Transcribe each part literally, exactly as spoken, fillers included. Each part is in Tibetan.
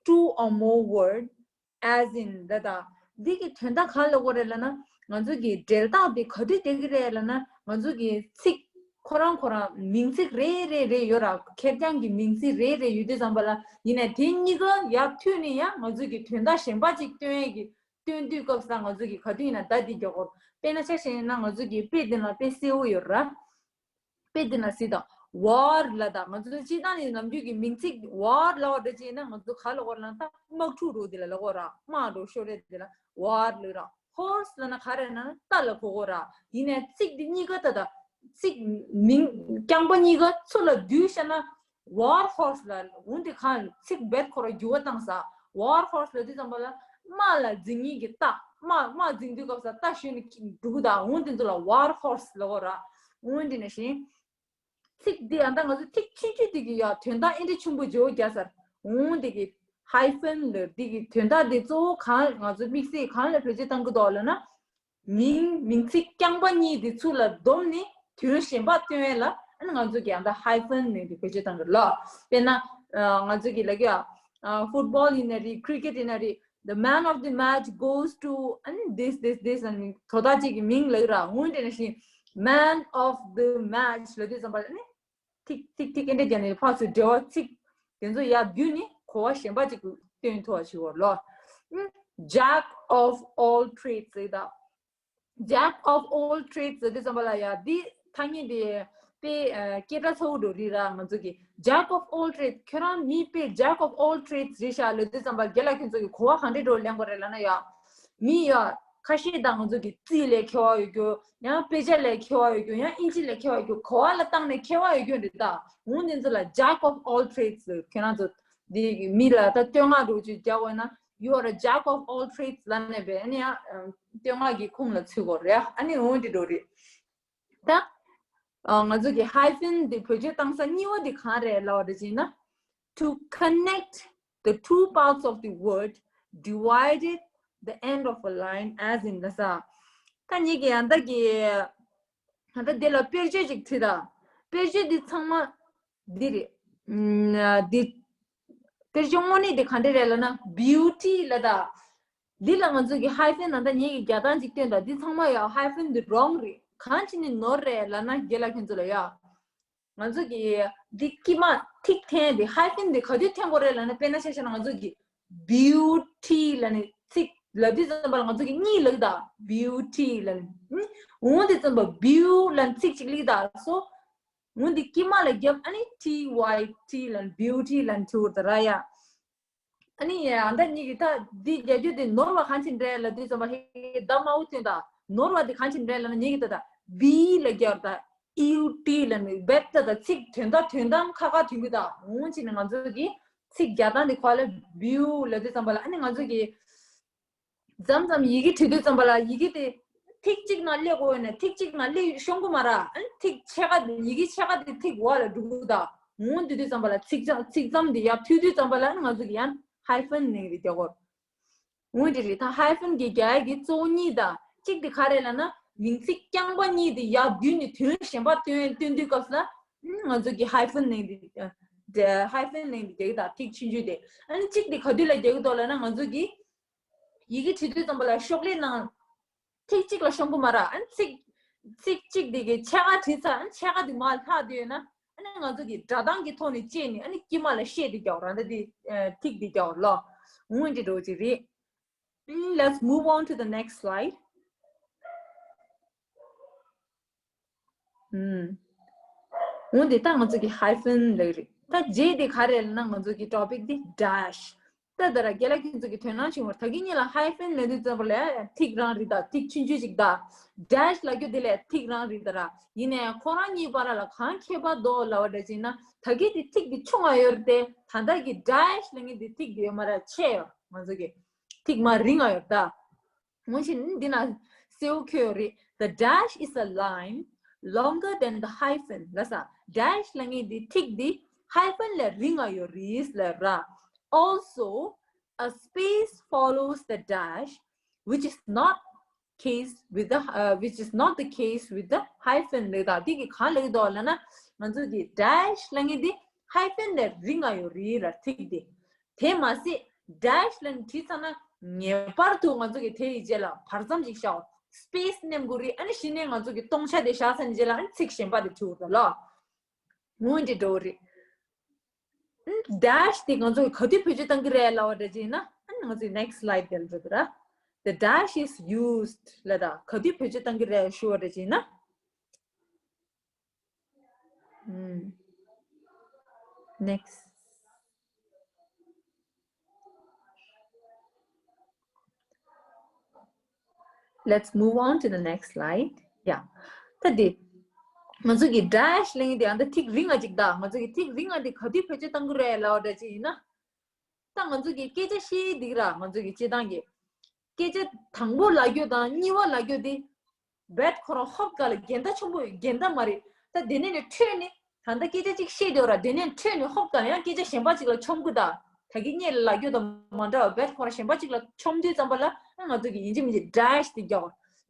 two or more word, as in ད་ད། འདི་གི་དོན་དག་ག་ལ་གོ་རེད་ལབ་ན། ང་ཚོ་གི་འབྲེལ་ཐག་དེ་ག་དུས་བསྡད་ཀྱི་རེད་ལབ་ན། ང་ཚོ་གི་ཚིག་ཁོ་རང་ཁོ་རང་མིང་ཚིག་རེ་རེ་རེ་ཡོད་ར། ཁེར་རྐྱང་གི་མིང་ཚིག་རེ་རེ་ཡོད་དུས་ཙམ་པ་ལ། ཡིན་ནའི་དེ་གཉིས་ཀ་ཡར་མཐུད་ནས་ཡང་ང་ཚོ་གི་དོན་དག་གཞན་པ་ཅིག་སྟོན་ཡས་ཀྱི་སྟོན་དུས་སྐབས་སུ་ང་ཚོ་གི་ག་དུས་ཡིན་ན་ད་འདི་རྒྱག་གོ། དཔེར་ན་ཆ་བཞག་ན་ང་ཚོ་གི་དཔེ་འདི་ན་དཔེ་གསལ་བོ་ཡོད་ར། དཔེ་འདི་ན་གཟིགས་དང་། ཝར་ལབ་དང་། ང་ཚོ་སྤྱིར་བཏང་ནས་ནམ་རྒྱུན་གྱི་མིང་ཚིག་ཝར་ལབ་པ་འདྲ་ཅིག་ཡིན་ན་ང་ཚོ་ག་ལབ་དགོས་ལབ་ན། ད་དམག་འཁྲུག་འགྲོ་དེ་ལ་ལབ་དགོས་ར། དམག་འགྲོ་ཤོར་རེད་དེ་ལ་ཝར་ལབ་ར། ཧོར་སི་ལབ་ན་ག་རེ་ན་རྟ་ལ་གོ་དགོས་ར། ཡིན་ནའི་ཚིག་འདི་གཉིས་ཀ་ད་ད་ཚིག་མིང་རྐྱང་པ་གཉིས་ཀ་ཚུར་ལ་བསྡུས་བཞག་ན། ཝར་ཧོར་སི་ལབ། འོ་འདི་གང་ཚིག་རྦད་ཁོ་ར་འགྱུར་བ་བཏང་ས། ཝར་ཧོར་སི་ལབ་དུས་ཙམ་པ་ལ་དམག་ལ་འཛིང་མཁན་གྱི་རྟ། དམག་དམག་འཛིང་དུས་སྐབས་སུ་རྟ་ཞོན་ནས་འགྲོ་གི་ད། འོ་འདི་ཚོ་ལ་ཝར་ཧོར་སི་ལབ་དགོས་ར། འོ་འདི་ནང་བཞིན། ཚིག་འདི་ཡང་ད་ང་ཚོ་ཐིག་ཆུང་ཆུང་འདི་གི་ཡ་དོན་དག་ཨེ་འདྲ་ཆེན་པོ་བརྗོད་རྒྱག་ས་རེད། འོ་འདི་གི་ཧའི་ཕན་ལབ་འདི་གི་དོན་དག་འདི་གཙོ་བོ་གང་ང་ཚོ་དམིགས་བསལ་གང་ལ་བེད་སྤྱོད་བཏང་གི་འདུག་ལབ་ན། མིང་མིང་ཚིག་རྐྱང་པ་གཉིས་འདི་ཚུར་ལ་བསྡོམས་ནས་དོན་གཞན་པ་སྟོན་ཡས་ལ་ཨ་ནི་ང་ཚོ་གི་ཡང་ད་ཧའི་ཕན་ནས་འདི་བེད་སྤྱོད་བཏང་གི་ལ། དཔེར་ན་ང་ཚོ་གི་ལབ་ཀྱི་ཡ་ཕུཊ་བོལ་ཡིན་ན་རེད། ཀྲི་ཀེཊ་ཡིན་ན་རེད། The man of the match goes to and this this this and དོ་བདག་ཅིག་གི་མིང་ལབ་ར། འོ་འདི་ནང་བཞིན་man of the match ལབ་དུས་ཙམ་པ་ནི་ཐིག་ཐིག་ཐིག་ཨེ་འདྲ་རྒྱག་ནས་ཕར་ཚུར་འབྲེལ་བ་ཚིག་དེ་ཚོ་ཡར་བསྡུས་ནས་གོ་བ་གཞན་པ་ཅིག་སྟོན་ཐུབ་པ་བྱེད་དགོས་ལོ། Jack of all trades ཟེར་ད། Jack of all trades ཟེར་དུས་ཙམ་པ་ལ་ཡ་འདི་ཐ་སྙད་དེ་དཔེ་སྐད་གྲགས་ཚ་བོ་འགྲོ་རེད་ར། ང་ཚོ་གི་Jack of all trades ཁྱོད་རང་མི་དཔེ་Jack of all trades རེད་ཤག་ལབ་དུས་ཙམ་པ་རྒན་ལགས་ཁྱོད་ཚོ་གི་གོ་བ་གང་འདྲ་འགྲོ་ལེན་དགོས་རེད་ལབ་ན་ཡ། མི་ཡ་ཁ་ཤས་དང་ང་ཚོ་གི་རྩིས་ལས་མཁས་པ་ཡོད་རྒྱུ། ཡང་དཔེ་ཆ་ལས་མཁས་པ་ཡོད་རྒྱུ། ཡང་ཨིན་ཇི་ལས་མཁས་པ་ཡོད་རྒྱུ། གོ་བ་ལ་བཏང་ནས་མཁས་པ་ཡོད་རྒྱུ་རེད་ད། འོ་འདི་ཚོ་ལ་Jack of all trades ཁྱོད་རང་ཚོ་འདི་མི་ལ་ད་བསྟོད་བསྔགས་འགྲོ་རྒྱུ་རྒྱག་དགོས་ན། You are a jack of all trades ལབ་ནས་བས་ཨ་ནི་ཡང་བསྟོད་བསྔགས་ཀྱི་ཁུངས་ལ་ཚུད་དགོས་རེད། ཨ་ནི་འོ་འདི་འགྲོ་རེད། ད་ང་ཚོ་གི་ཧའི་ཕན་འདི་བེད་སྤྱོད་བཏང་ས་གཉིས་པ་འདི་གང་རེད་ལབ་པ་འདྲ་ཅིག་ན། To connect the two parts of the word divided the end of a line as in ལ་ས། ད་ངེད་ཀྱི་ཡང་ད་གི་ད་ལྟ་འདི་ལ་དཔེར་བརྗོད་ཅིག་བྲིས་ད། དཔེར་བརྗོད་འདི་ཚང་མ་འདི་རེད། ཨུམ། འདི་དཔེར་བརྗོད་དངོས་གནས་འདི་ག་འདྲ་རེད་ལབ་ན་beauty ལབ་ད། འདི་ལ་ང་ཚོ་གི་ཧའི་ཕན་ནང་ད་ངེད་ཀྱི་རྒྱག་སྟངས་ཅིག་སྟོན་ད། འདི་ཚང་མ་ཡ་ཧའི་ཕན་འདི་རོང་རེད། གང་བྱས་ནས་ནོར་རེད་ལབ་ན་རྒན་ལགས་ཁྱོད་ཚོ་ལ་ཡ། ང་ཚོ་གི་འདི་དཀྱིལ་མ་ཐིག་འཐེན་འདི་ཧའི་ཕན་འདི་ག་དུས་འཐེན་དགོས་རེད་ལབ་ན། དཔེར་ན་ཆ་བཞག་ན་ང་ཚོ་གི་beauty ལབ་ནས་ཚིག་ལབ་དུས་ཙམ་པ་ལ་ང་ཚོ་གི་གཉིས་ལབ་ད། beauty ལབ་ནས། འོ་དེ་ཙམ་པ་beau ལབ་ནས་ཚིག་ཅིག་ལབ་ད་སོ། འོ་འདི་དཀྱིལ་མ་ལ་རྒྱབ་ཨ་ནི་T Y T ལབ་ནས་beauty ལབ་ནས་བྲིས་དགོས་ད་ར་ཡ། ཨ་ནི་ཡ་ད་ངེད་ཀྱི་ད་འདི་རྒྱག་རྒྱུ་དེ་ནོར་བ་གང་ཅི་འདྲ་ལབ་དུས་ཙམ་པ་ཧེ་ད་མ་འུ་ཐོན་ད། ནོར་བ་དེ་གང་ཅི་འདྲ་ལབ་ན་ངེད་ཀྱི་ད་ད་B ལ་རྒྱག་ད། ཨིའུ་ཏི་ལབ་ནས་རྦད་ད་ད་ཚིག་དོན་དག་དོན་དམ་ཁ་ཁ་ཐོན་གི་ད། འོ་བྱས་ནས་ང་ཚོ་གི་ཚིག་རྒྱག་སྟངས་དེ་ག་ལ་བྷིའུ་ལབ་དུས་ཙམ་པ་ལ་ཨ་ནི་ང་ཚོ་གི་མཚམས་མཚམས་ཡི་གེ་བྲིས་དུས་ཙམ་པ་ལ་ཡི་གེ་དེ་ཐིག་གཅིག་ནང་སླེབས་དགོས་ཡོད་ན་ཐིག་གཅིག་ནང་སླེབས་ཤོང་གི་མ་རེད། ཨ་ནི་ཐིག་ཕྱེད་ཀ་དེ་ཡི་གེ་ཕྱེད་ཀ་དེ་ཐིག་འོག་ལ་འགྲོ་གི་ད། འོ་དེ་དུས་ཙམ་པ་ལ་ཚིག་མཚམས་ཚིག་མཚམས་དེ་ཡར་མཐུད་དུས་ཙམ་པ་ལ་ཨ་ནི་ང་ཚོ་གི་ཡང་ཧའི་ཕན་ནང་དེ་རྒྱག་དགོས། འོ་དེ་རེད། ད་ཧའི་ཕན་གྱི་རྒྱག་ཡ་གི་གཙོ་བོ་གཉིས་ད། གཅིག་དེ་ག་རེ་ལབ་ན་མིང་ཚིག་རྐྱང་པ་གཉིས་དེ་ཡར་བསྡུས་ནས་དོན་གཞན་པ་སྟོན་སྟོན་དུས་སྐབས་སུ་ལ་ང་ཚོ་གི་ཧའི་ཕན་ནང་དེ་ཧའི་ཕན་ནང་དེ་རྒྱག་གི་ད། ཐིག་ཆུང་ཆུང་དེ་ཨ་ནི་གཅིག་དེ་ག་དུས་ལ་རྒྱག་གི་འདུག་ལབ་ན་ང་ཚོ་གི་ཡི་གེ་བྲིས་དུས་ཙམ་པ་ལ་ཤོག་ལྷེ་ནང་ཐིག་གཅིག་ལ་ཤོང་གི་མ་རེད། ཨ་ནི་ཚིག་ཚིག་གཅིག་དེ་གི་ཕྱེད་ཀ་བྲིས་ཚར། ཨ་ནི་ཕྱེད་ཀ་དེ་མར་ལྷག་བསྡད་ཡོད་ན་ཨ་ནི་ང་ཚོ་གི་སྒྲ་གདངས་ཀྱི་ཐོག་ནས་བཅད་ནས་ཨ་ནི་དཀྱིལ་མ་ལ་ཤད་དེ་རྒྱག་རང་ད་དེ་ཐིག་དེ་རྒྱག་ལོ། འོན་ཏེ་འགྲོ་གི་རེད། Let's move on to the next slide. ཨུམ། འོན་ཏེ་ད་ང་ཚོ་གི་ཧའི་ཕན་ལབ་རེད། ད་རྗེས་དེ་ག་རེ་ལབ་ན་ང་ཚོ་གི་ཊོ་པིག་དེ་ཌེཤ། ད་ད་ར་རྒན་ལགས་ཁྱོད་ཚོ་གི་དོ་སྣང་བྱུང་བར་ད་གིན་གཉིས་ལ་ཧའི་ཕན་ལབ་དུས་ཙམ་པ་ལ་ཐིག་རང་རེད་ད། ཐིག་ཆུང་ཆུང་ཅིག་ད། ཌེཤ་ལབ་རྒྱུ་དེ་ལས་ཐིག་རང་རེད་ད་ར། ཡིན་ནའི་ཁོ་རང་གཉིས་བར་ལ་གང་ཁྱད་པར་འདུག་ལབ་པ་འདྲ་ཅིག་ན་ད་གིན་དེ་ཐིག་དེ་ཆུང་བ་ཡོད་རེད་དེ། ད་ལྟ་གི་ཌེཤ་ལབ་མཁན་དེ་ཐིག་དེ་ཡོད་མ་རེད། ཆེ་ཡོད། ང་ཚོ་གི་ཐིག་མར་རིང་བ་ཡོད་ད། འོན་ཀྱང་འདི་ན་གསལ་པོ་འཁོད་ཡོད་རེད། The dash is a line longer than the hyphen ལབ་ས། ཌེཤ་ལབ་མཁན་འདི་ཐིག་འདི་ཧའི་ཕན་ལས་རིང་བ་ཡོད་རེད་ལབ་ར། Also, a space follows the dash, which is not case with the uh, which is not the case with the hyphen ལབ་ད། འདི་གི་གང་ལབ་ཀྱི་འདུག་ལབ་ན་ང་ཚོ་གི་ཌེཤ་ལབ་མཁན་འདི་ཧའི་ཕན་ལས་རིང་བ་ཡོད་རེད་ལ་ཐིག་འདི། དེ་མ་ཟད་ dash ལ་བྲིས་ཚར་ན་ངེས་པར་དུ་ང་ཚོ་གི་དེ་ཡི་རྗེས་ལ་བར་མཚམས་ཤིག་བཞག་སྤེ་སི་མནན་དགོས་རེད། ཨ་ནི་གཞི་ནས་ང་ཚོ་གི་སྟོང་ཆ་དེ་བཞག་ཚར་ནས་རྗེས་ལ་ཨ་ནི་ཚིག་གཞན་པ་དེ་བྲིས་དགོས་རེད་ལ། སྔོན་དེ་འགྲོ་རེད། dash དེ་ང་ཚོ་ག་དུས་བེད་སྤྱོད་གཏང་གི་རེད་ལབ་པ་འདྲ་ཅིག་ཡིན་ན། ང་ཚོའི་next slide དེ་ལ་འགྲོ་དུས་ར། The dash is used ལབ་ད་ག་དུས་བེད་སྤྱོད་གཏང་གི་རེད་ཞུ་བ་འདྲ་ཅིག་ཡིན་ན། ཨུམ། Next. Let's move on to the next slide. Yeah. ད་དེ། ང་ཚོ་གི་dash ལེན་དེ་ཨ་ད་ཐིག་རིང་ང་ཅིག་ད། ང་ཚོ་གི་ཐིག་རིང་ང་དེ་ག་དུས་བེད་སྤྱོད་གཏང་གི་རེད་ལབ་པ་འདྲ་ཅིག་ཡིན་ན། ད་ང་ཚོ་གི་སྐད་ཆ་བཤད་འདི་ར། ང་ཚོ་གི་སྤྱི་བཏང་གི་སྐད་ཆ་དང་པོ་ལབ་རྒྱུ་དང་གཉིས་པ་ལབ་རྒྱུ་དེ། བེད་ཁོ་རང་ཧོབ་ག་ལ་འགལ་ཟླ་ཆེན་པོ་འགལ་ཟླ་མ་རེད། ད་དེ་ནས་ནས་འཕྲོས་ནས་ད་ལྟ་སྐད་ཆ་གཅིག་བཤད་དེ་ར། དེ་ནས་འཕྲོས་ནས་ཧོབ་ག་ལ་ཡང་སྐད་ཆ་གཞན་པ་གཅིག་ལ་མཆོང་གི་ད། ད་གི་སྔོན་ལ་ལབ་རྒྱུ་དང་མ་འདྲ་བ་བེད་ཁོ་རང་གཞན་པ་གཅིག་ལ་མཆོང་དུས་ཙམ་པ་ལ་ང་ཚོ་གི་ཡིན་གཅིག་མིན་གཅིག་dash དེ་རྒྱག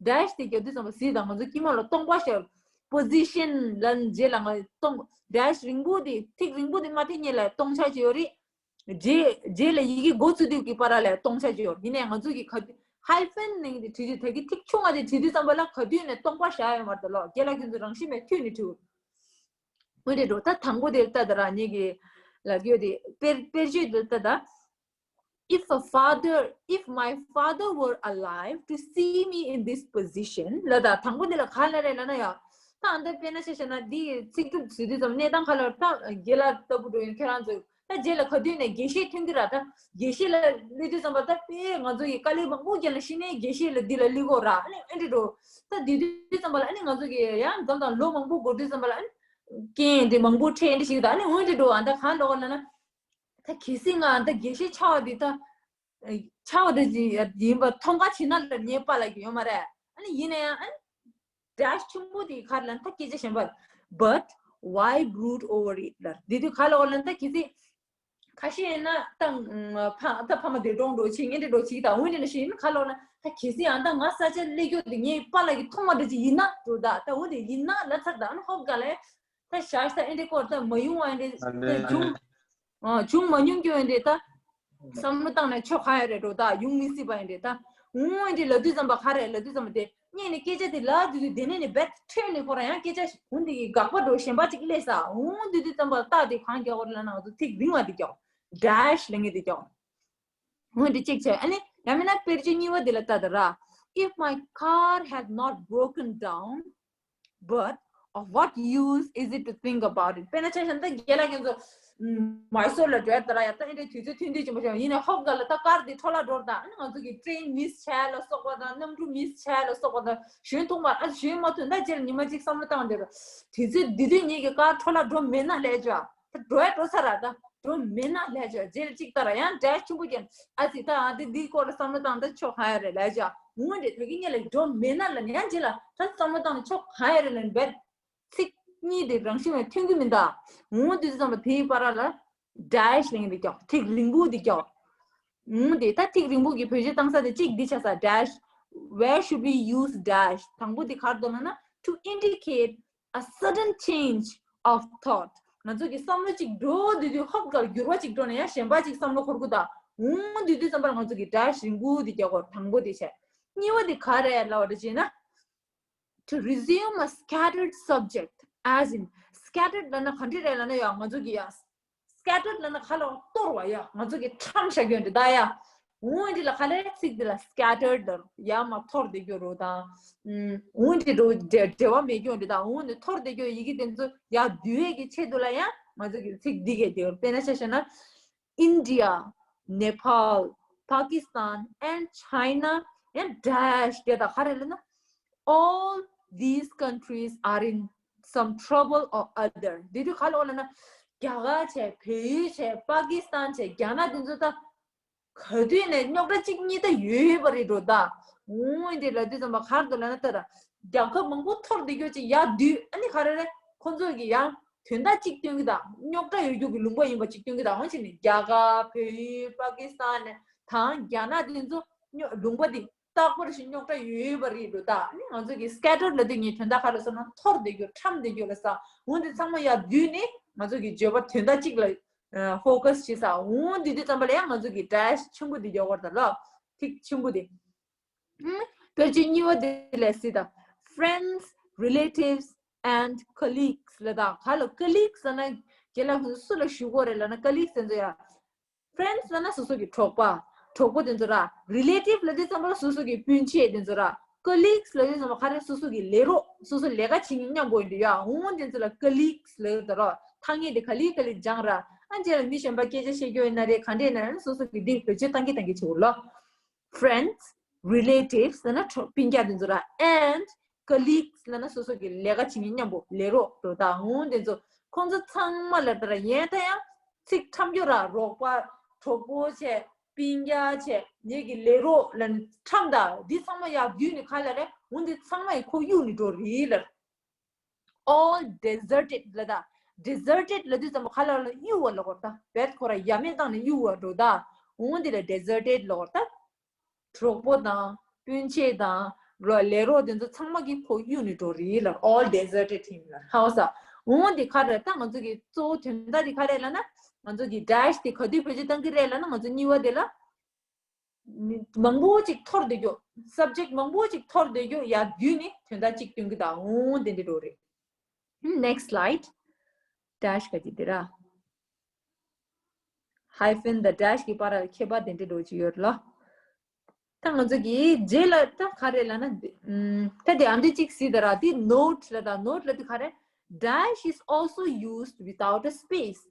dash དེ་རྒྱག་དུས་ཙམ་པ་གཟིགས་དང་། ང་ཚོ་དཀྱིལ་མ་ལ་སྟོང་པ་ཞིག position ལ་རྗེས་ལ་ང་སྟོང་dash རིང་པོ་དེ་ཐིག་རིང་པོ་དེ་མ་ཐིག་སྔོན་ལ་སྟོང་ཆ་ཅིག་ཡོད་རེད། རྗེས་རྗེས་ལ་ཡི་གེ་འགོ་བཙུགས་དུས་ཀྱི་བར་ལ་སྟོང་ཆ་ཅིག་ཡོད། ཡིན་ནའི་ང་ཚོ་གི་ག་hyphen ནང་དེ་བྲིས་དུས་ད་གི་ཐིག་ཆུང་ང་དེ་བྲིས་དུས་ཙམ་པ་ལ་ག་དུས་ནས་སྟོང་པ་བཞག་ཡོད་མ་རེད་ལོ། རྒན་ལགས་ཁྱོད་ཚོ་རང་བཞིན་མེད་མཐུད་ནས་བྲིས། འོན་ཏེ་འགྲོ་ད་དང་པོ་དེ་ལྟ་ད་ར། ངེད་ཀྱི་ལབ་རྒྱུ་དེ་དཔེར་དཔེར་བརྗོད་དེ་ལྟ་ད། If a father, if my father were alive to see me in this position ལབ་ད། དང་པོ་འདི་ལ་ག་ལ་རེད་ལབ་ན་ཡ། ད་ཨ་འདི་དཔེར་ན་ཆ་བཞག་ན་འདི་ཚིག་གྲུབ་བཟོས་དུས་ཙམ་གནས་སྟངས་ག་ལ་ད་རྒན་ལགས་ལྟ་བུ་འགྲོ་ཡིན་ཁྱེད་རང་ཚོ། ད་རྗེས་ལ་ག་དུས་ནས་དགེ་བཤེས་ཐོན་གི་ར། ད་དགེ་བཤེས་ལ་སླེབས་དུས་ཙམ་པ་ད་དཔེ་ང་ཚོ་ཡི་དཀའ་ལས་མང་པོ་བརྒྱབ་ན་ཤི་ནས་དགེ་བཤེས་ལ་འདི་ལ་སླེབས་གོ་ར། ཨ་ནི་ཨེ་འདྲ་འགྲོ། ད་འདི་དུས་ཙམ་པ་ལ་ཨ་ནི་ང་ཚོ་གི་ཡང་འཛམ་དང་ལོ་མང་པོ་འགོར་དུས་ཙམ་པ་ལ་ཨ་ནི་རྐྱེན་འདི་མང་པོ་འཕྲད་འདི་ཞིག་ད་ཨ་ནི་འོན་འདི་འགྲོ། ཨ་ད་གང་ལོག་ལ་ན། ད་གལ་སྲིད་ང་ད་དགེ་བཤེས་ཆགས་པ་འདི་ད་ཆགས་པ་འདི་ཡིན་པ་མཐོང་ག་ཕྱིན་ན་ལ་ངའི་པཱ་ལགས་ཀྱི་ཡོད་མ་རེད། ཨ་ནི་ཡིན་ན་ཡང་ཨ་ནི་dash ཆུང་པོ་དེ་ག་རེ་ལབ་ན་ད་སྐད་ཆ་གཞན་པ། But why brood over it ལ་འདི་དུས་ག་ལ་འོ་ལབ་ན་ད་གལ་སྲིད་ཁ་ཤས་ཡིན་ན་ད་ཕ་ད་ཕ་མ་འདས་གྲོངས་འགྲོ་ཆེ་ངན་འདྲ་འགྲོ་ཆེ་ད་འོན་ཏེ་ན་ཤི་ཡིན་ན་ག་ལ་འོ་ན་ད་གལ་སྲིད་ཡང་ད་ང་ས་ཆ་སླེབས་རྒྱུ་དེ་ངའི་པཱ་ལགས་ཀྱི་མཐོང་བ་འདྲ་ཅིག་ཡིན་ན་འགྲོ་ད། ད་འོན་ཏེ་ཡིན་ན་ལ་ཚར་ད་ཨ་ནི་ཧོབ་ག་ལ་ད་བཞག་ས་ཨེ་འདྲ་སྐོར་ད་མ་ཡོང་བ་ཨེ་འདྲ་ད་བྱུང་ཨ་བྱུང་མ་མྱོང་རྒྱུ་ཨེ་འདྲ་ད་བསམ་བློ་བཏང་ནས་ཆོ་ག་ཡ་རེད་འགྲོ་ད་ཡོང་མི་སྲིད་པ་ཨེ་འདྲ་ད་འོང་ཨེ་འདྲ་ལབ་དུས་ཙམ་པ་ག་རེ་ལབ་དུས་ཙམ་པ་དེ་སྔོན་ནས་སྐད་ཆ་དེ་ལབ་དུས་དེ་ནས་ནི་བེད་འཕྲོས་ནས་ཁོ་རང་ཡང་སྐད་ཆ་འོང་དེ་གི་དགག་པ་འགྲོ་གཞན་པ་ཅིག་སླེབས་ས་འོང་དུས་དུས་ཙམ་པ་རྟགས་དེ་གང་རྒྱག་གོ་ལབ་ན་ང་ཚོ་ཐིག་རིང་བ་དེ་རྒྱག་dash ལབ་མཁན་དེ་རྒྱག་འོན་ཏེ་གཅིག་བྱས། ཨ་ནི་ཡང་མིན་ན་དཔེར་བརྗོད་གཉིས་པ་འདི་ལ་ལྟ་དང་ར། If my car had not broken down, but of what use is it to think about it? དཔེར་ན་ཆ་བཞག་ན་ད་རྒན་ལགས་ཁྱེད་ཚོ་མའི་སོར་ལ་འགྲོ་ཡ་ད་ར་ཡ་ད་ཨེ་འདྲའི་དུས་ཚོད་ཐུང་ཐུང་ཅིག་མ་བྱུང་ཡིན་ན་ཧོབ་ག་ལ་ད་ཀར་འདི་འཕྲོ་བརླག་འགྲོ་ད། ཨ་ནི་ང་ཚོ་གི་ཊེན་མིས་བྱས་ལ་སོགས་པ་དང་གནམ་གྲུ་མིས་བྱས་ལ་སོགས་པ་དང་ཞོན་ཐུང་བ་ཨ་ཞོན་མ་ཐུབ་ད་རྗེས་ལ་ཉི་མ་གཅིག་བསམ་བློ་བཏང་འདོད་ར། དུས་ཚོད་འདི་དུས་ངེད་ཀྱི་ཀར་འཕྲོ་བརླག་འགྲོ་མེད་ན་ལས་ཅོ། ད་འགྲོ་ཡ་འགྲོ་ཚར་ར་ད། འགྲོ་མེད་ན་ལས་ཅོ་རྗེས་ལ་གཅིག་ལྟ་ར་ཡང་འདྲ་ཆུང་པོ་ཀྱང་ཨ་ཙི་ད་ཨ་དེ་འདིའི་སྐོར་ལ་བསམ་བློ་བཏང་ད་ཆོ་ག་ཡ་རེད་ལས་ཅོ། འོན་ཏེ་ད་གི་ངེད་ལ་འགྲོ་མེད་ན་ལ་ཡང་རྗེས་ལ་ད་བསམ་བློ་བཏང་ན་ཆོ་ག་ཡ་རེད་ལ་བེད་ཚིག་གཉིས་དེ་རང་བཞིན་མེད་ཐོན་གི་མིན་ད། འོན་དུས་ཙམ་པ་དེའི་བར་ལ་dash ལེན་དེ་ཀྱོག་ཐིག་རིང་པོ་དེ་ཀྱོག་འོན་ཏེ་ད་ཐིག་རིང་པོ་གི་བེད་སྤྱོད་བཏང་ས་དེ་གཅིག་འདི་ཆ་ས་dash. Where should we use dash? དང་པོ་དེ་གར་འདོན་ན་to indicate a sudden change of thought. ང་ཚོ་གི་བསམ་བློ་གཅིག་འགྲོ་དུས་དུས་ཧོབ་གར་འགྱུར་བ་གཅིག་འགྲོ་ནས་ཡང་གཞན་པ་གཅིག་བསམ་བློ་འཁོར་གི་ད། འོན་དུས་དུས་ཙམ་པར་ང་ཚོ་གི་dash རིང་པོ་དེ་རྒྱག་གོ་དང་པོ་དེ་བྱས། གཉིས་པ་དེ་ག་རེ་ལབ་པ་རེད་ཅེ་ན། To resume a scattered subject, as in scattered ལབ་ན་ག་འདྲ་རེད་ལབ་ན་ཡང་ང་ཚོ་གི་ཡ། Scattered ལབ་ན་ག་ལ་གཏོར་བ་ཡ་ང་ཚོ་གི་ཁྲམ་བཞག་རྒྱུ་འདི་ད་ཡ། འོན་འདི་ལ་ག་ལ་ཚིག་འདི་ལ་scattered ལ་ཡ་མ་འཐོར་བསྡད་རྒྱུ་རོ་དང་། འོན་འདི་རོ་འབྲེལ་བ་མེད་རྒྱུ་འདི་དང་འོན་ནི་འཐོར་བསྡད་རྒྱུ་ཡི་གེ་དེ་ཚོ་ཡ་བསྡུས་ཡས་ཀྱི་ཆེད་དུ་ལ་ཡ་ང་ཚོ་གི་ཚིག་འདི་གས་དེ་དཔེར་ན་ཆ་བཞག་ན། India, Nepal, Pakistan and China and dash དེ་དག་ག་རེ་ལབ་ན། All these countries are in some trouble or other. དེ་དུས་ག་ལ་འོ་ལབ་ན། རྒྱ་གར་བྱས། བལ་ཡུལ་བྱས། པ་ཀི་སི་ཐན་བྱས། རྒྱ་ནག་དེ་ཚོ་ད་ག་དུས་ནས་རྙོག་དྲ་གཅིག་གཉིས་ད་ཡོད་པ་རེད་འགྲོ་ད། འོང་དེ་ལབ་དུས་ཙམ་པ་གར་དུ་ལབ་ན་ད་ར། རྒྱལ་ཁབ་མང་པོ་འཐོར་བསྡད་རྒྱུ་ཅིག་ཡར་བསྡུས་ཨ་ནི་ག་རེ་རེད་ཁོང་ཚོ་གི་ཡང་དོན་དག་གཅིག་སྟོན་གི་ད། རྙོག་དྲ་ཡོད་རྒྱུ་གི་ལུང་པ་ཡིན་པ་གཅིག་སྟོན་གི་ད། འོང་ཕྱིན་ནས་རྒྱ་གར་བལ་ཡུལ་པ་ཀི་སི་ཐན་ནས་དང་རྒྱ་ནག་དེ་ཚོ་རྙོག་ལུང་པ་དེ། རྟག་པར་ཞིག་རྙོག་དྲ་ཡོད་པ་རེད་འགྲོ་ད། ཨ་ནི་ང་ཚོ་གི་scattered ལབ་དུས་ངས་དོན་དག་ག་རེ་ཟེར་ན་འཐོར་བསྡད་རྒྱུ་ཁྲམ་བསྡད་རྒྱུ་ལ་ཟ། འོན་ཏེ་ཚང་མ་ཡར་བསྡུས་ནས་ང་ཚོ་གི་བརྗོད་པ་དོན་དག་གཅིག་ལ་ ཕོ་ཀ་སི་བྱེད་ས། འོ་འདི་དུས་ཙམ་པ་ལ་ཡང་ང་ཚོ་གི་dash ཆེན་པོ་འདི་ཡོད་དགོས་རེད་ད་ལོ། ཐིག་ཆེན་པོ་འདི། ཨུམ། དཔེར་བརྗོད་གཉིས་པ་འདི་ལ་གཟིགས་དང་། friends, relatives and colleagues ལབ་དང་། ག་ལ་colleagues ལབ་ན་རྒན་ལགས་ཁོང་ཚོ་སུ་ལ་ཞུ་དགོས་རེད་ལབ་ན། colleagues དེ་ཚོ་ཡ། friends ལབ་ན་སོ་སོ་གི་གྲོགས་པ། གྲོགས་པོ་དེ་ཚོ་ར། relative ལབ་དུས་ཙམ་པ་ལ་སོ་སོ་གི་སྤུན་མཆེད་དེ་ཚོ་ར། colleagues ལབ་དུས་ཙམ་པ་ག་རེ། སོ་སོ་གི་ལས་རོགས། སོ་སོ་ལས་ཀ་བྱེད་མཁན་མཉམ་པོ་ཡིན་དུས་ཡ། འོ་དེ་ཚོ་ལ་colleagues ལབ་ད་ར། ཐ་སྙད་དེ་ག་ལེ་ག་ལེ་སྦྱངས་ར། ཨ་རྗེས་ལ་མི་གཞན་པ་སྐད་ཆ་བཤད་རྒྱུ་ཡིན་ན་རེད། ག་འདྲ་ཡིན་ན་རེད། སོ་སོ་གི་འདི་བེད་སྤྱོད་བཏང་གི་བཏང་གི་བྱེད་དགོས་ལོ། friends, relatives ལབ་ན་གྲོགས་སྤུན་ཀྱག་དེ་ཚོ་ར། and colleagues ལབ་ན་སོ་སོ་གི་ལས་ཀ་བྱེད་མཁན་མཉམ་པོ་ལས་རོགས་འགྲོ་ད། འོ་དེ་ཚོ་ཁོང་ཚོ་ཚང་མ་ལ་ད་ར་ཡན་ད་ཡང་ཚིག་ཁྲམ་རྒྱུ་ར། རོགས་པ། གྲོགས་པོ་བྱས། སྤུན་ཀྱག་བྱས། ངེད་ཀྱི་ལས་རོགས་ལབ་ནས་ཁྲམ་ད། འདི་ཚང་མ་ཡར་བསྡུས་ནས་ག་ལ་རེད། འོ་འདི་ཚང་མ་ཡི་ཁོག་གཡུག་ནས་འགྲོ་རེད་ལབ། all deserted ལབ་ད། deserted ལབ་དུས་ཙམ་པ་ག་ལ་ལ་གཡུག་པ་ལབ་དགོས་ད། བེད་ཁོ་ར་ཡ་མེད་བཏང་ནས་གཡུག་པ་འགྲོ་ད། འོ་འདི་ལ་deserted ལབ་དགོས་ད། གྲོགས་པོ་དང་སྤུན་མཆེད་དང་ལོ་ལས་རོགས་དེ་ཚོ་ཚང་མ་གི་ཁོག་གཡུག་ནས་འགྲོ་རེད་ལབ། all deserted ཡིན་ལབ། ཧ་གོ་སོང་། འོ་འདི་ག་རེད། ད་ང་ཚོ་གི་གཙོ་བོ་དོན་དག་འདི་ག་རེད་ལབ་ན། ང་ཚོ་གི་dash དེ་ག་དུས་བེད་སྤྱོད་གཏང་གི་རེད་ལབ་ན། ང་ཚོ་གཉིས་པ་དེ་ལ་མང་པོ་ཅིག་འཐོར་བསྡད་རྒྱུ། subject མང་པོ་ཅིག་འཐོར་བསྡད་རྒྱུ་ཡར་བསྡུས་ནས་དོན་དག་ཅིག་སྟོན་གི་ད། འོ་དེ་འདྲ་འགྲོ་རེད། next slide. dash ག་ཅིག་དེ་ར། hyphen དང་dash གི་བར་ལ་ཁྱད་པར་དེ་འདྲ་འགྲོ་གི་ཡོད་ལ། ད་ང་ཚོ་གི་རྗེས་ལ་ད་ག་རེ་ལབ་ན། ཨམ། ད་དེ་ཨ་འདི་གཅིག་གཟིགས་དང་ར། དེ་note ལབ་ད། note ལབ་དེ་ག་རེ། dash is also used without a space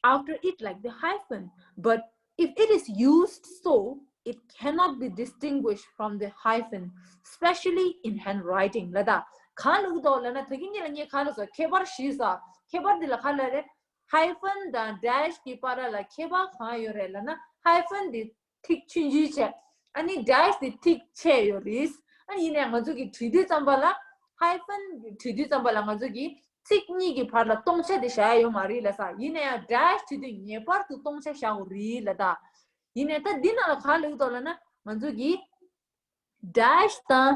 after it, like the hyphen, but if it is used so, it cannot be distinguished from the hyphen, especially in handwriting ལབ་ད། ག་ལབ་འདུག་ལབ་ན། ད་གིན་ཉིད་ལ་ངས་ག་ལབ་སོང་། ཁྱད་པར་ཞུས་སོང་། ཁྱད་པར་འདི་ལ་ག་ལབ་རེད། hyphen དང་dash གི་བར་ལ་ཁྱད་པར་གང་ཡོད་རེད་ལབ་ན། hyphen འདི་ཐིག་ཆུང་ཆུང་བྱས། ཨ་ནི་dash དེ་ཐིག་ཆེ་ཡོད་རེད། ཨ་ནི་ཡིན་ནའི་ང་ཚོ་གི་བྲིས་དུས་ཙམ་པ་ལ། hyphen བྲིས་དུས་ཙམ་པ་ལ་ང་ཚོ་གི་ཚིག་གཉིས་ཀྱི་བར་ལ་སྟོང་ཆ་དེ་བཞག་ཡ་ཡོད་མ་རེད་ལབ་སོང་། ཡིན་ན་ཡང་dash བྲིས་དུས་ངེས་པར་དུ་སྟོང་ཆ་བཞག་དགོས་རེད་ལབ་ད། ཡིན་ནའི་ད་འདི་ནང་ལ་ག་ལབ་འདུག་ལབ་ན། ང་ཚོ་གི་dash དང་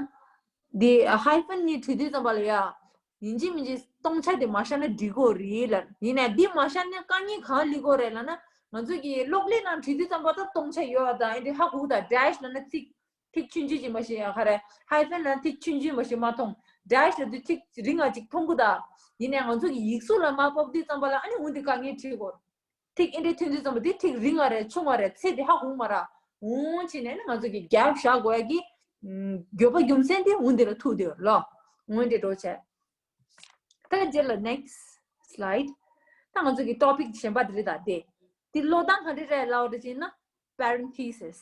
འདི་hyphen གཉིས་བྲིས་དུས་ཙམ་པ་ལ་ཡ། ཡིན་གཅིག་མིན་གཅིག་སྟོང་ཆ་དེ་མ་བཞག་ན་འགྲིག་གི་རེད་ལབ། ཡིན་ནའི་འདི་མ་བཞག་ན་དཀའ་ངལ་གང་སླེབས་ཀྱི་ཡོད་རེད་ལབ་ན། ང་ཚོ་གི་གློག་ཀླད་ནང་བྲིས་དུས་ཙམ་པ་ད་སྟོང་ཆ་ཡོད་པ་དང་། ཨེ་འདྲ་ཧ་གོ་གི་ད། dash ལབ་ན་ཚིག་ཐིག་ཆུང་ཆུང་ཅིག་མ་ཞིག་ཡང་ག་རེ། hyphen ལབ་ན་ཐིག་ཆུང་ཆུང་མ་ཞིག་མ་མཐོང་། dash ལབ་དུས་ཐིག་རིང་ང་ཅིག་མཐོང་གི་ད། ཡིན་ནའི་ང་ཚོ་གི་ཡིག་གཟུགས་ལ་མར་ཕབ་དུས་ཙམ་པ་ལ། ཨ་ནི་འོ་འདི་དཀའ་ངལ་འཕྲད་ཀྱི་ཡོད། ཐིག་ཨེ་འདྲ་ཐོན་དུས་ཙམ་པ་དེ་ཐིག་རིང་བ་རེད་ཆུང་བ་རེད། ཚད་དེ་ཧ་གོ་མ་རེད། འོ་བྱས་ནས་ནི་ང་ཚོ་གི་gap བཞག་དགོས་ཡ་གི་ཨམ། དགོས་པ་རྒྱུ་མཚན་དེ་འོ་འདི་ལ་ཐུག་བསྡད་ཡོད་ལོ། འོ་འདི་འགྲོ་བྱས། ད་རྗེས་ལ་next slide. ད་ང་ཚོ་གི་topic གཞན་པ་དེ་རེད་ད། དེ་དེ་ཀློག་སྟངས་ག་འདྲ་རེད་ལབ་པ་ཅིག་ན། parenthesis.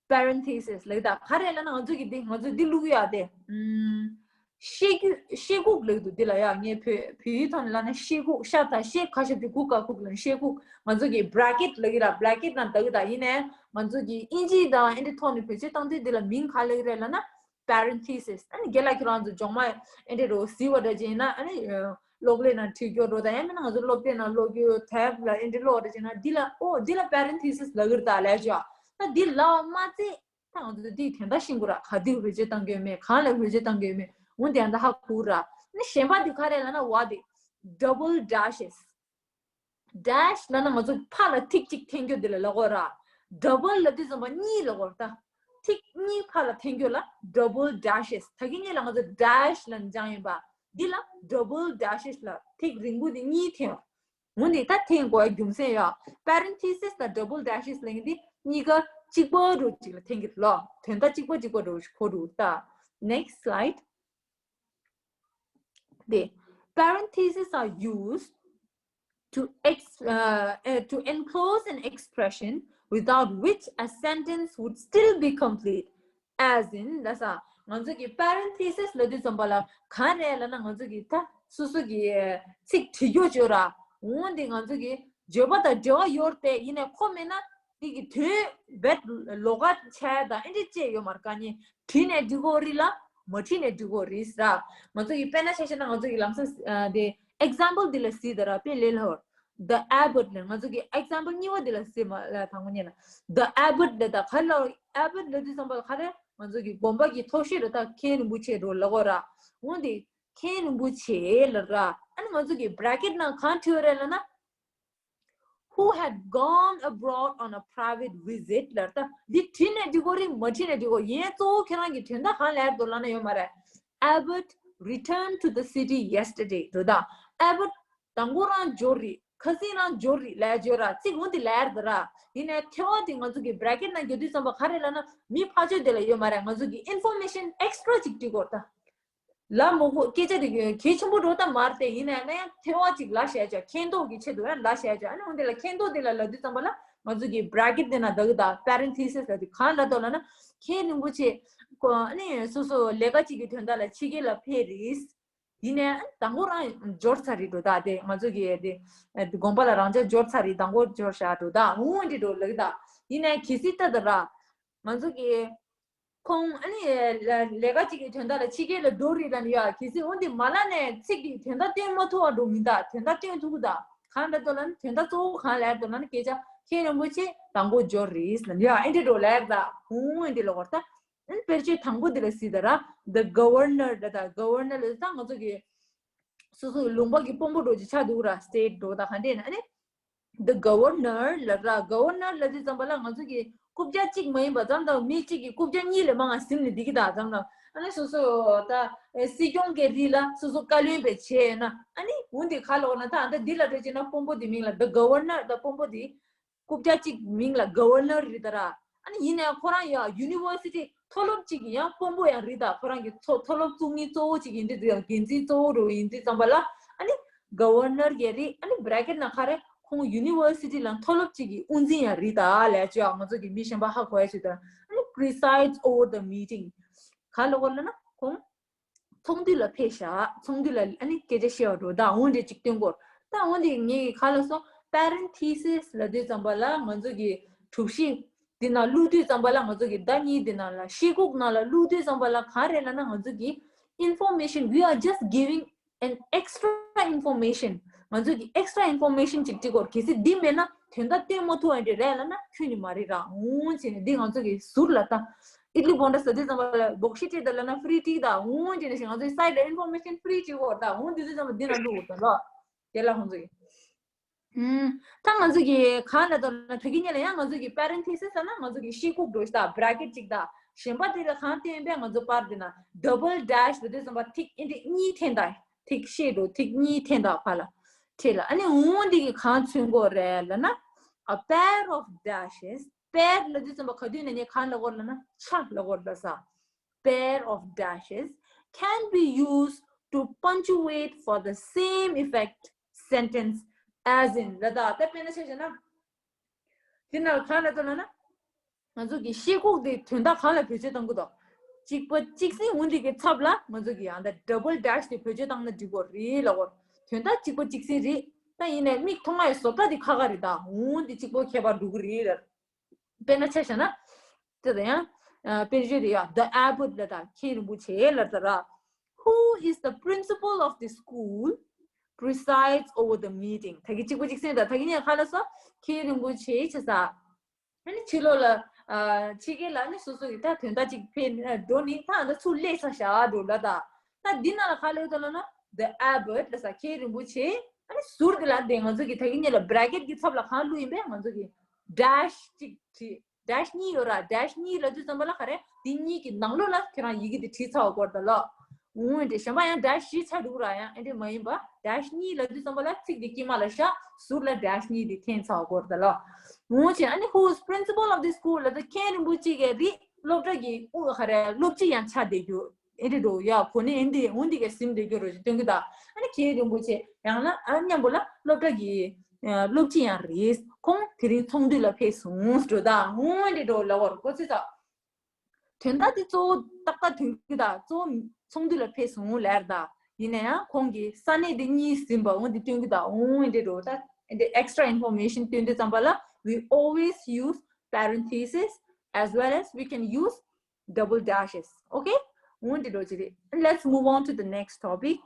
parenthesis ལབ་ད། ག་རེ་ལབ་ན་ང་ཚོ་གི་འདི་ང་ཚོ་འདི་བླུག་ཡ་དེ། ཨམ། ཤེལ་སྒོ་ཤེལ་སྒོ་ལབ་འདུག་འདི་ལ་ཡ། ངས་བོད་བོད་ཡིག་ཐོག་ནས་ལབ་ན་ཤེལ་སྒོ། ཤ་དང་ཤེལ་ཁ་ཤ་དེ་གུ་ག་གུག་ལབ་ཤེལ་སྒོ། ང་ཚོ་གི་bracket ལབ་ཀྱི་ར། bracket ནང་བཏགས་ཀྱི་ད། ཡིན་ནའི་ང་ཚོ་གི་ཨིན་ཇི་དང་ཨེ་འདྲ་ཐོག་ནས་བེད་སྤྱོད་བཏང་དུས་འདི་ལ་མིང་ག་ལབ་ཀྱི་རེད་ལབ་ན། parenthesis. ཨ་ནི་རྒན་ལགས་ཁྱེད་རང་ཚོ་སྦྱོང་མ་ཨེ་འདྲ་རོ་གཟིགས་པ་འདྲ་ཅིག་ཡིན་ན། ཨ་ནི་གློག་ཀླད་ནང་བྲིས་རྒྱུ་རོ་དང་། ཡང་མིན་ན་ང་ཚོ་སློབ་དེབ་ནང་ཀློག་རྒྱུ། tab ལ་ཨེ་འདྲ་ཀློག་འདྲ་ཅིག་ན། འདི་ལ་ཨོ་འདི་ལ་parenthesis ལབ་ཀྱི་རེད་ད་ལབ་ཤག་ད་འདི་ལབ་མ་ཚད། ད་ང་ཚོ་འདི་དོན་དག་ཤེས་དགོས་ར། ག་དུས་བེད་སྤྱོད་གཏང་གི་ཡོད་མེད། གང་ལ་བེད་སྤྱོད་གཏང་གི་ཡོད་མེད། འོ་དེ་ཡང་ད་ཧ་གོ་ར། ནི་གཞན་པ་འདི་ག་རེ་ལབ་ན། བ་དེ་double dashes. dash ལབ་ན་ང་ཚོ་ཕར་ལ་ཐིག་གཅིག་འཐེན་རྒྱུ་འདི་ལ་ལབ་དགོས་ར། double ལབ་དུས་ཙམ་པ་གཉིས་ལབ་དགོས་ར། ད་ཐིག་གཉིས་ཕར་ལ་འཐེན་རྒྱུ་ལ་double dashes། ད་གིན་གཉིས་ལ་ང་ཚོ་dash ལབ་ནས་སྦྱངས་ཡིན་པ། འདི་ལ་double dashes ལབ། ཐིག་རིང་པོ་འདི་གཉིས་འཐེན། འོ་འདི་ད་འཐེན་དགོས་རྒྱུ་མཚན་ཡོད། parenthesis དང་double dashes ལབ་མཁན་འདི་གཉིས་ཀ་གཅིག་པ་རུ་གཅིག་ལ་འཐེན་གྱི་ལོ། དོན་དག་གཅིག་པ་གཅིག་པ་རུ་གོ་འགྲོ་ད། next slide. The parentheses are used to ex uh, uh, to enclose an expression without which a sentence would still be complete. As in, ལབ་ས། ང་ཚོ་གི་parenthesis ལབ་དུས་ཙམ་པ་ལ་ག་རེ་ལབ་ན། ང་ཚོ་གི་ད་སོ་སོ་གི་ཚིག་བྲི་རྒྱུ་བརྗོད་ར། འོ་འདི་ང་ཚོ་གི་བརྗོད་པ་དང་འབྲེལ་བ་ཡོད་རེད་དེ། ཡིན་ནའི་ཁོ་མེད་ན་འདི་གི་དོན་རྦད་ལོགས་ཀ་ཆགས་དང་ཨེ་འདྲ་ཅིག་ཡོད་མ་རེད། ག་ནི་བྲིས་ནའི་འགྲིག་གི་རེད་ལ། མ་བྲིས་ནའི་འགྲིག་གི་རེད་ཟེར། ང་ཚོ་གི་དཔེར་ན་ཆ་བཞག་ན་ང་ཚོ་གི་ལམ་སང་དེ་example འདི་ལ་གཟིགས་དང་ར། དཔེ་ལེན་ལ་ཧོར། The abbot ལབ། ང་ཚོ་གི་example གཉིས་པ་འདི་ལ་གཟིགས་མ་ལ་དང་པོ་ཉིད་ལ། The abbot ལབ་ད་ག་ལ། abbot ལབ་དུས་ཙམ་པ་ལ་ག་རེ། ང་ཚོ་གི་དགོན་པ་གི་མཐོ་ཤོས་རེད་ད། མཁན་རིན་པོ་ཆེ་རུ་ལབ་དགོས་ར། འོ་འདི་མཁན་རིན་པོ་ཆེ་ལབ་ར། ཨ་ནི་ང་ཚོ་གི་bracket ནང་གང་བྲིས་ཡོད་རེད་ལབ་ན། who had gone abroad on a private visit ལབ་ད། འདི་བྲིས་ནས་འགྲིག་གོ་རེད། མ་བྲིས་ནས་འགྲིག་གོ། ཡིན་ནའི་གཙོ་བོ་ཁྱེད་རང་གི་དོན་དག་གང་ལབ་འདུག་ལབ་ན་ཡོད་མ་རེད། Abbott returned to the city yesterday འདུག་ད། Abbott དང་པོ་རང་འབྱོར་རེད། ཁ་སང་རང་འབྱོར་རེད་ལབ་ཡ་ཅིག་ཡོད་ར། ཚིག་འོ་འདི་ལབ་ཡ་རེད་ད་ར། ཡིན་ནའི་ཐེ་བ་དེ་ང་ཚོ་གི་bracket ནང་བརྒྱབ་དུས་ཙམ་པ་ག་རེ་ལབ་ན། མི་ཕར་ཕྱོགས་དེ་ལ་ཡོད་མ་རེད། ང་ཚོ་གི་information extra ཅིག་སྤྲད་དགོས་རེད་ད། ལབ་མི་དགོས། སྐད་ཆ་དེ་གལ་ཆེན་པོ་འདྲ་བོ་ད་མ་རེད་དེ། ཡིན་ནའི་ཡང་ཐེ་བ་ཅིག་ལབ་བྱས་ཅིག་མཁྱེན་རྟོགས་ཀྱི་ཆེད་དུ་ཡང་ལབ་བྱས་ཅིག་ཨ་ནི་འོ་འདི་ལ་མཁྱེན་རྟོགས་དེ་ལ་ལབ་དུས་ཙམ་པ་ལ་ང་ཚོ་གི་bracket དེ་ནང་ད་གི་ད་parenthesis ལབ་དེ་གང་ལབ་འདུག་ལབ་ན། མཁན་རིན་པོ་ཆེ་ཁོ་ཨ་ནི་སོ་སོ་ལས་ཀ་ཅིག་གི་དོན་དག་ལ་ཕྱི་རྒྱལ་ལ་ཕེབས་རེད། ཡིན་ནའི་དང་པོ་རང་འབྱོར་ཚར་རེད་འགྲོ་ད། དེ་ང་ཚོ་གི་དེ་དགོན་པ་ལ་རང་འཇགས་འབྱོར་ཚར་རེད། དང་པོ་འབྱོར་བཞག་འགྲོ་ད། འོ་འདི་འདྲ་བོ་ལབ་གི་ད། ཡིན་ནའི་གལ་སྲིད་ད་ད་ར་ང་ཚོ་གི་ཁོང་ཨ་ནི་ལས་ཀ་ཅིག་གི་དོན་དག་ལ་ཕྱི་རྒྱལ་ལ་འགྲོ་རེད་ལབ་ནི་ཡ། གལ་སྲིད་འོ་འདི་མ་ལབ་ནའི་ཚིག་གི་དོན་དག་སྟོན་མ་ཐུབ་པ་འགྲོ་མི་ད། དོན་དག་སྟོན་ཐུབ་གི་ད། གང་ལབ་འདུག་ལབ་ན་དོན་དག་གཙོ་བོ་གང་ལབ་འདུག་ལབ་ན། སྐད་ཆ་མཁན་རིན་པོ་ཆེ་དང་པོ་འབྱོར་རེད་ལབ་ནི་ཡ། ཨེ་འདྲ་འགྲོ་ལབ་ད། འོ་ཨེ་འདྲ་ལབ་གོ་ད། ཨན་དཔེར་བརྗོད་དང་པོ་འདི་ལ་གཟིགས་ད་ར། The governor ལབ་ད། Governor ལབ་ད་ང་ཚོ་གི་སོ་སོ་ལུང་པ་གི་དཔོན་པོ་འདྲ་བོ་ཅིག་ཆགས་འདུག་ར། state འདྲ་བོ་ད་ག་འདྲ་ན་ཨ་ནི། The governor ལབ་ར། Governor ལབ་དུས་ཙམ་པ་ལ་ང་ཚོ་གི་རྐུབ་བཀྱག་གཅིག་མ་ཡིན་པ་ཙམ་དང་། མི་གཅིག་གི་རྐུབ་བཀྱག་གཉིས་ལས་མང་ང་ཟིན་ནས་འགྲིག་གི་ད་ཙམ་དང་། ཨ་ནི་སོ་སོ་ད་སྲིད་སྐྱོང་གི་རིགས་ལ་སོ་སོ་བཀའ་བློན་པས་བྱས་ན། ཨ་ནི་འོ་འདི་ག་ལབ་ན། ད་ཨ་ད་འདི་ལ་འགྲོ་བྱས་ན་དཔོན་པོ་འདི་མིང་ལ་the governor ད་དཔོན་པོ་འདི། རྐུབ་བཀྱག་གཅིག་མིང་ལ་governor རེད་ད་ར། ཨ་ནི་ཡིན་ནའི་ཁོ་རང་ཡང་university མཐོ་སློབ་ཅིག་གི་ཡང་དཔོན་པོ་ཡང་རེད་ད། ཁོ་རང་གི་མཐོ་མཐོ་སློབ་བཙུགས་མི་གཙོ་བོ་ཅིག་ཡིན་དུས་ཡང་འགན་འཛིན་གཙོ་བོ་རུ་ཡིན་དུས་ཙམ་པ་ལ། ཨ་ནི་governor ག་རེ། ཨ་ནི་bracket ནང་ག་རེ། ཁོང་university ལ་མཐོ་སློབ་ཅིག་གི་དབུ་འཛིན་ཡང་རེད་ད་ལབ་ཅིག་ང་ཚོ་གི་མི་གཞན་པ་ཧ་གོ་ཡ་ཅིག་ད། ཨ་ནི་presides over the meeting ག་ལབ་གོ་ལབ་ན་ཁོང་ཚོགས་འདུ་ལ་ཕེབས་ཤག་ཚོགས་འདུ་ལ་ཨ་ནི་སྐད་ཆ་བཤད་པ་འདྲ་བོ་ད། འོ་འདྲ་ཅིག་སྟོན་གོ། ད་འོ་འདི་ངས་ག་ལབ་སོང་། parenthesis ལབ་དུས་ཙམ་པ་ལ་ང་ཚོ་གི་གྲུ་བཞི་འདི་ནང་བླུགས་དུས་ཙམ་པ་ལ། ང་ཚོ་གི་ཟླ་གཉིས་འདི་ནང་ལ་ཤེལ་སྒོ་ནང་ལ་བླུགས་དུས་ཙམ་པ་ལ་ག་རེ་ལབ་ན། ང་ཚོ་གི་information, we are just giving an extra information. ང་ཚོ་གི་extra information ཅིག་སྤྲད་གོ། གལ་སྲིད་འདི་མེད་ན་དོན་དག་སྟོན་མ་ཐུབ་པ་འདྲ་རེད་ལབ་ན་ཁྱོན་ནས་མ་རེད་ར། འོ་བྱས་ནས་འདི་ང་ཚོ་གི་ཟུར་ལ་ད། ཨིཌ་ལི་བྷོན་ཌ་ཟ་དུས་ཙམ་པ་ལ་སྦོག་ཤི་སྤྲད་ད་ལབ་ན་free སྤྲད་ད། འོ་བྱས་ནས་ང་ཚོའི་site ལ་information free སྤྲད་གོ་ད། འོ་དུས་ཙམ་པ་འདི་ན་བླུགས་གོ་ད་ལོ། དེ་ལ་ཁོང་ཚོ་གི། ཨུམ། ད་ང་ཚོ་གི་གང་ལབ་འདུག་ན། ད་གིན་ཉིན་ལ་ཡང་ང་ཚོ་གི་parenthesis ཟེར་ན་ང་ཚོ་གི་ཤེལ་སྒོ་འདྲ་བོ་ཞིག་ད། bracket ཅིག་ད། གཞན་པ་དེ་ལ་གང་སྟོན་པས། ང་ཚོ་པར་འདི་ན་double dash ཟེར་དུས་ཙམ་པ་ཐིག་ཨེ་འདྲ་གཉིས་འཐེན་ད། ཐིག་ཤེལ་འདྲ་བོ་ཐིག་གཉིས་འཐེན་ད་ཕར་ལ། འཕྲེད་ལ། ཨ་ནི་འོ་འདི་གི་གང་མཚོན་གོ་རེད་ལབ་ན། A pair of dashes, pair ལབ་དུས་ཙམ་པ་ག་དུས་ནས་ནས་གང་ལབ་གོ་ལབ་ན། ཆ་ལབ་གོ་ལབ་ས། Pair of dashes can be used to punctuate for the same effect sentence as in ལབ་ད། ད་དཔེར་ན་ཆ་བཞག་ན། འདི་ན་གང་ལབ་འདུག་ལབ་ན། ང་ཚོ་གི་ཤེལ་སྒོ་དེ་དོན་དག་གང་ལ་བེད་སྤྱོད་གཏང་གི་འདུག་གཅིག་པ་གཅིག་སྲིང་འོ་འདི་གི་ཚབ་ལ་ང་ཚོ་གི་ཡང་ད་double dash དེ་བེད་སྤྱོད་བཏང་ན་འགྲིག་གོ་རེད་ལབ་གོ། དོན་དག་གཅིག་པ་གཅིག་སྲིང་རེད། ད་ཡིན་ནའི་མིག་མཐོང་ང་ཡི་བཟོ་ལྟ་དེ་ཁག་ཁག་རེད་ད། འོ་འདི་གཅིག་པོ་ཁྱད་པར་འགྲོ་གི་རེད་ལབ། དཔེར་ན་ཆ་བཞག་ན། དེ་ལ་ཡང་། ཨ། དཔེར་བརྗོད་དེ་ཡང་the abbot ལབ་ད། མཁན་རིན་པོ་ཆེ་ལབ་ད་ར། Who is the principal of the school presides over the meeting. ད་གི་གཅིག་པ་གཅིག་སྲིང་ད། ད་གི་ནས་གང་ལབ་སོང་། མཁན་རིན་པོ་ཆེ་ཆེ་ས། ཨ་ནི་ཕྱི་ལོགས་ལ། ཨ། ཕྱི་རྒྱལ་ལ་ནི་སོ་སོ་གི་ད་དོན་དག་ཅིག་ཕེབས་འགྲོ་ནི་ད་ཨ་ད་ཚུར་སླེབས་ཚར་བཞག་འགྲོ་ལབ་ད། ད་འདི་ནང་ལ་ག་ལབ་ད་ལབ་ན། the abbot ལབ་ས་མཁན་རིན་པོ་ཆེ། ཨ་ནི་ཟུར་དེ་ལ་འདི་ང་ཚོ་གི་ད་གི་ནས་ལ་bracket གི་ཚབ་ལ་གང་བླུགས་ཡིན་པས། ང་ཚོ་གི་dash གཅིག་བྲིས། dash གཉིས་ཡོད་ར། dash གཉིས་ལབ་དུས་ཙམ་པ་ལ་ག་རེ། འདི་གཉིས་ཀྱི་ནང་ལོགས་ལ་ཁྱེད་རང་ཡི་གེ་འདི་བྲིས་ཚར་བ་སྐོར་ད་ལོ། འོ་འདྲ། གཞན་པ་ཡང་dash བཞི་ཆ་འདུག་ར། ཡང་ཨེ་འདྲ་མ་ཡིན་པ། dash གཉིས་ལབ་དུས་ཙམ་པ་ལ་ཚིག་འདི་དཀྱིལ་མ་ལ་བཞག་ཟུར་ལ་dash གཉིས་འདི་འཐེན་ཚར་བ་སྐོར་ད་ལོ། འོ་བྱས། ཨ་ནི་who is principal of the school ལབ་ད་མཁན་རིན་པོ་ཆེ་གི་རིགས་སློབ་གྲྭ་གི་དབུ་ག་རེ་སློབ་སྤྱི་ཡང་ཆགས་བསྡད་རྒྱུ། ཨེ་འདྲ་འགྲོ་ཡ། གོ་ནི་ཨེ་འདི་འོ་འདི་ག་ཟིན་བསྡད་རྒྱུ་རོ་ཞིག་སྟོན་གི་ད། ཨ་ནི་མཁན་རིན་པོ་ཆེ་ཡང་ན་ཨ་མཉམ་པོ་ལ་སློབ་གྲྭ་གི་སློབ་སྤྱི་ཡང་རེད། ཁོང་དེ་རིང་ཚོགས་འདུ་ལ་ཕེབས་སོང་འགྲོ་ད། འོ་འདི་འགྲོ་ལ་བར་གོ་ཚེ་ད། དོན་དག་དེ་གཙོ་བོ་ཏག་ཏག་ཐོན་གི་ད། གཙོ་བོ་ཚོགས་འདུ་ལ་ཕེབས་སོང་ལབ་ད། ཡིན་ན་ཡང་ཁོང་གི་ས་གནས་དེ་གཉིས་ཟིན་པ་འོ་འདི་སྟོན་གི་ད། འོ་འདི་འགྲོ་ད། འདི་extra information སྟོན་དུས་ཙམ་པ་ལ། We always use parentheses as well as we can use double dashes. Okay? འོ་འདི་འགྲོ་ཅི་རེད། Let's move on to the next topic.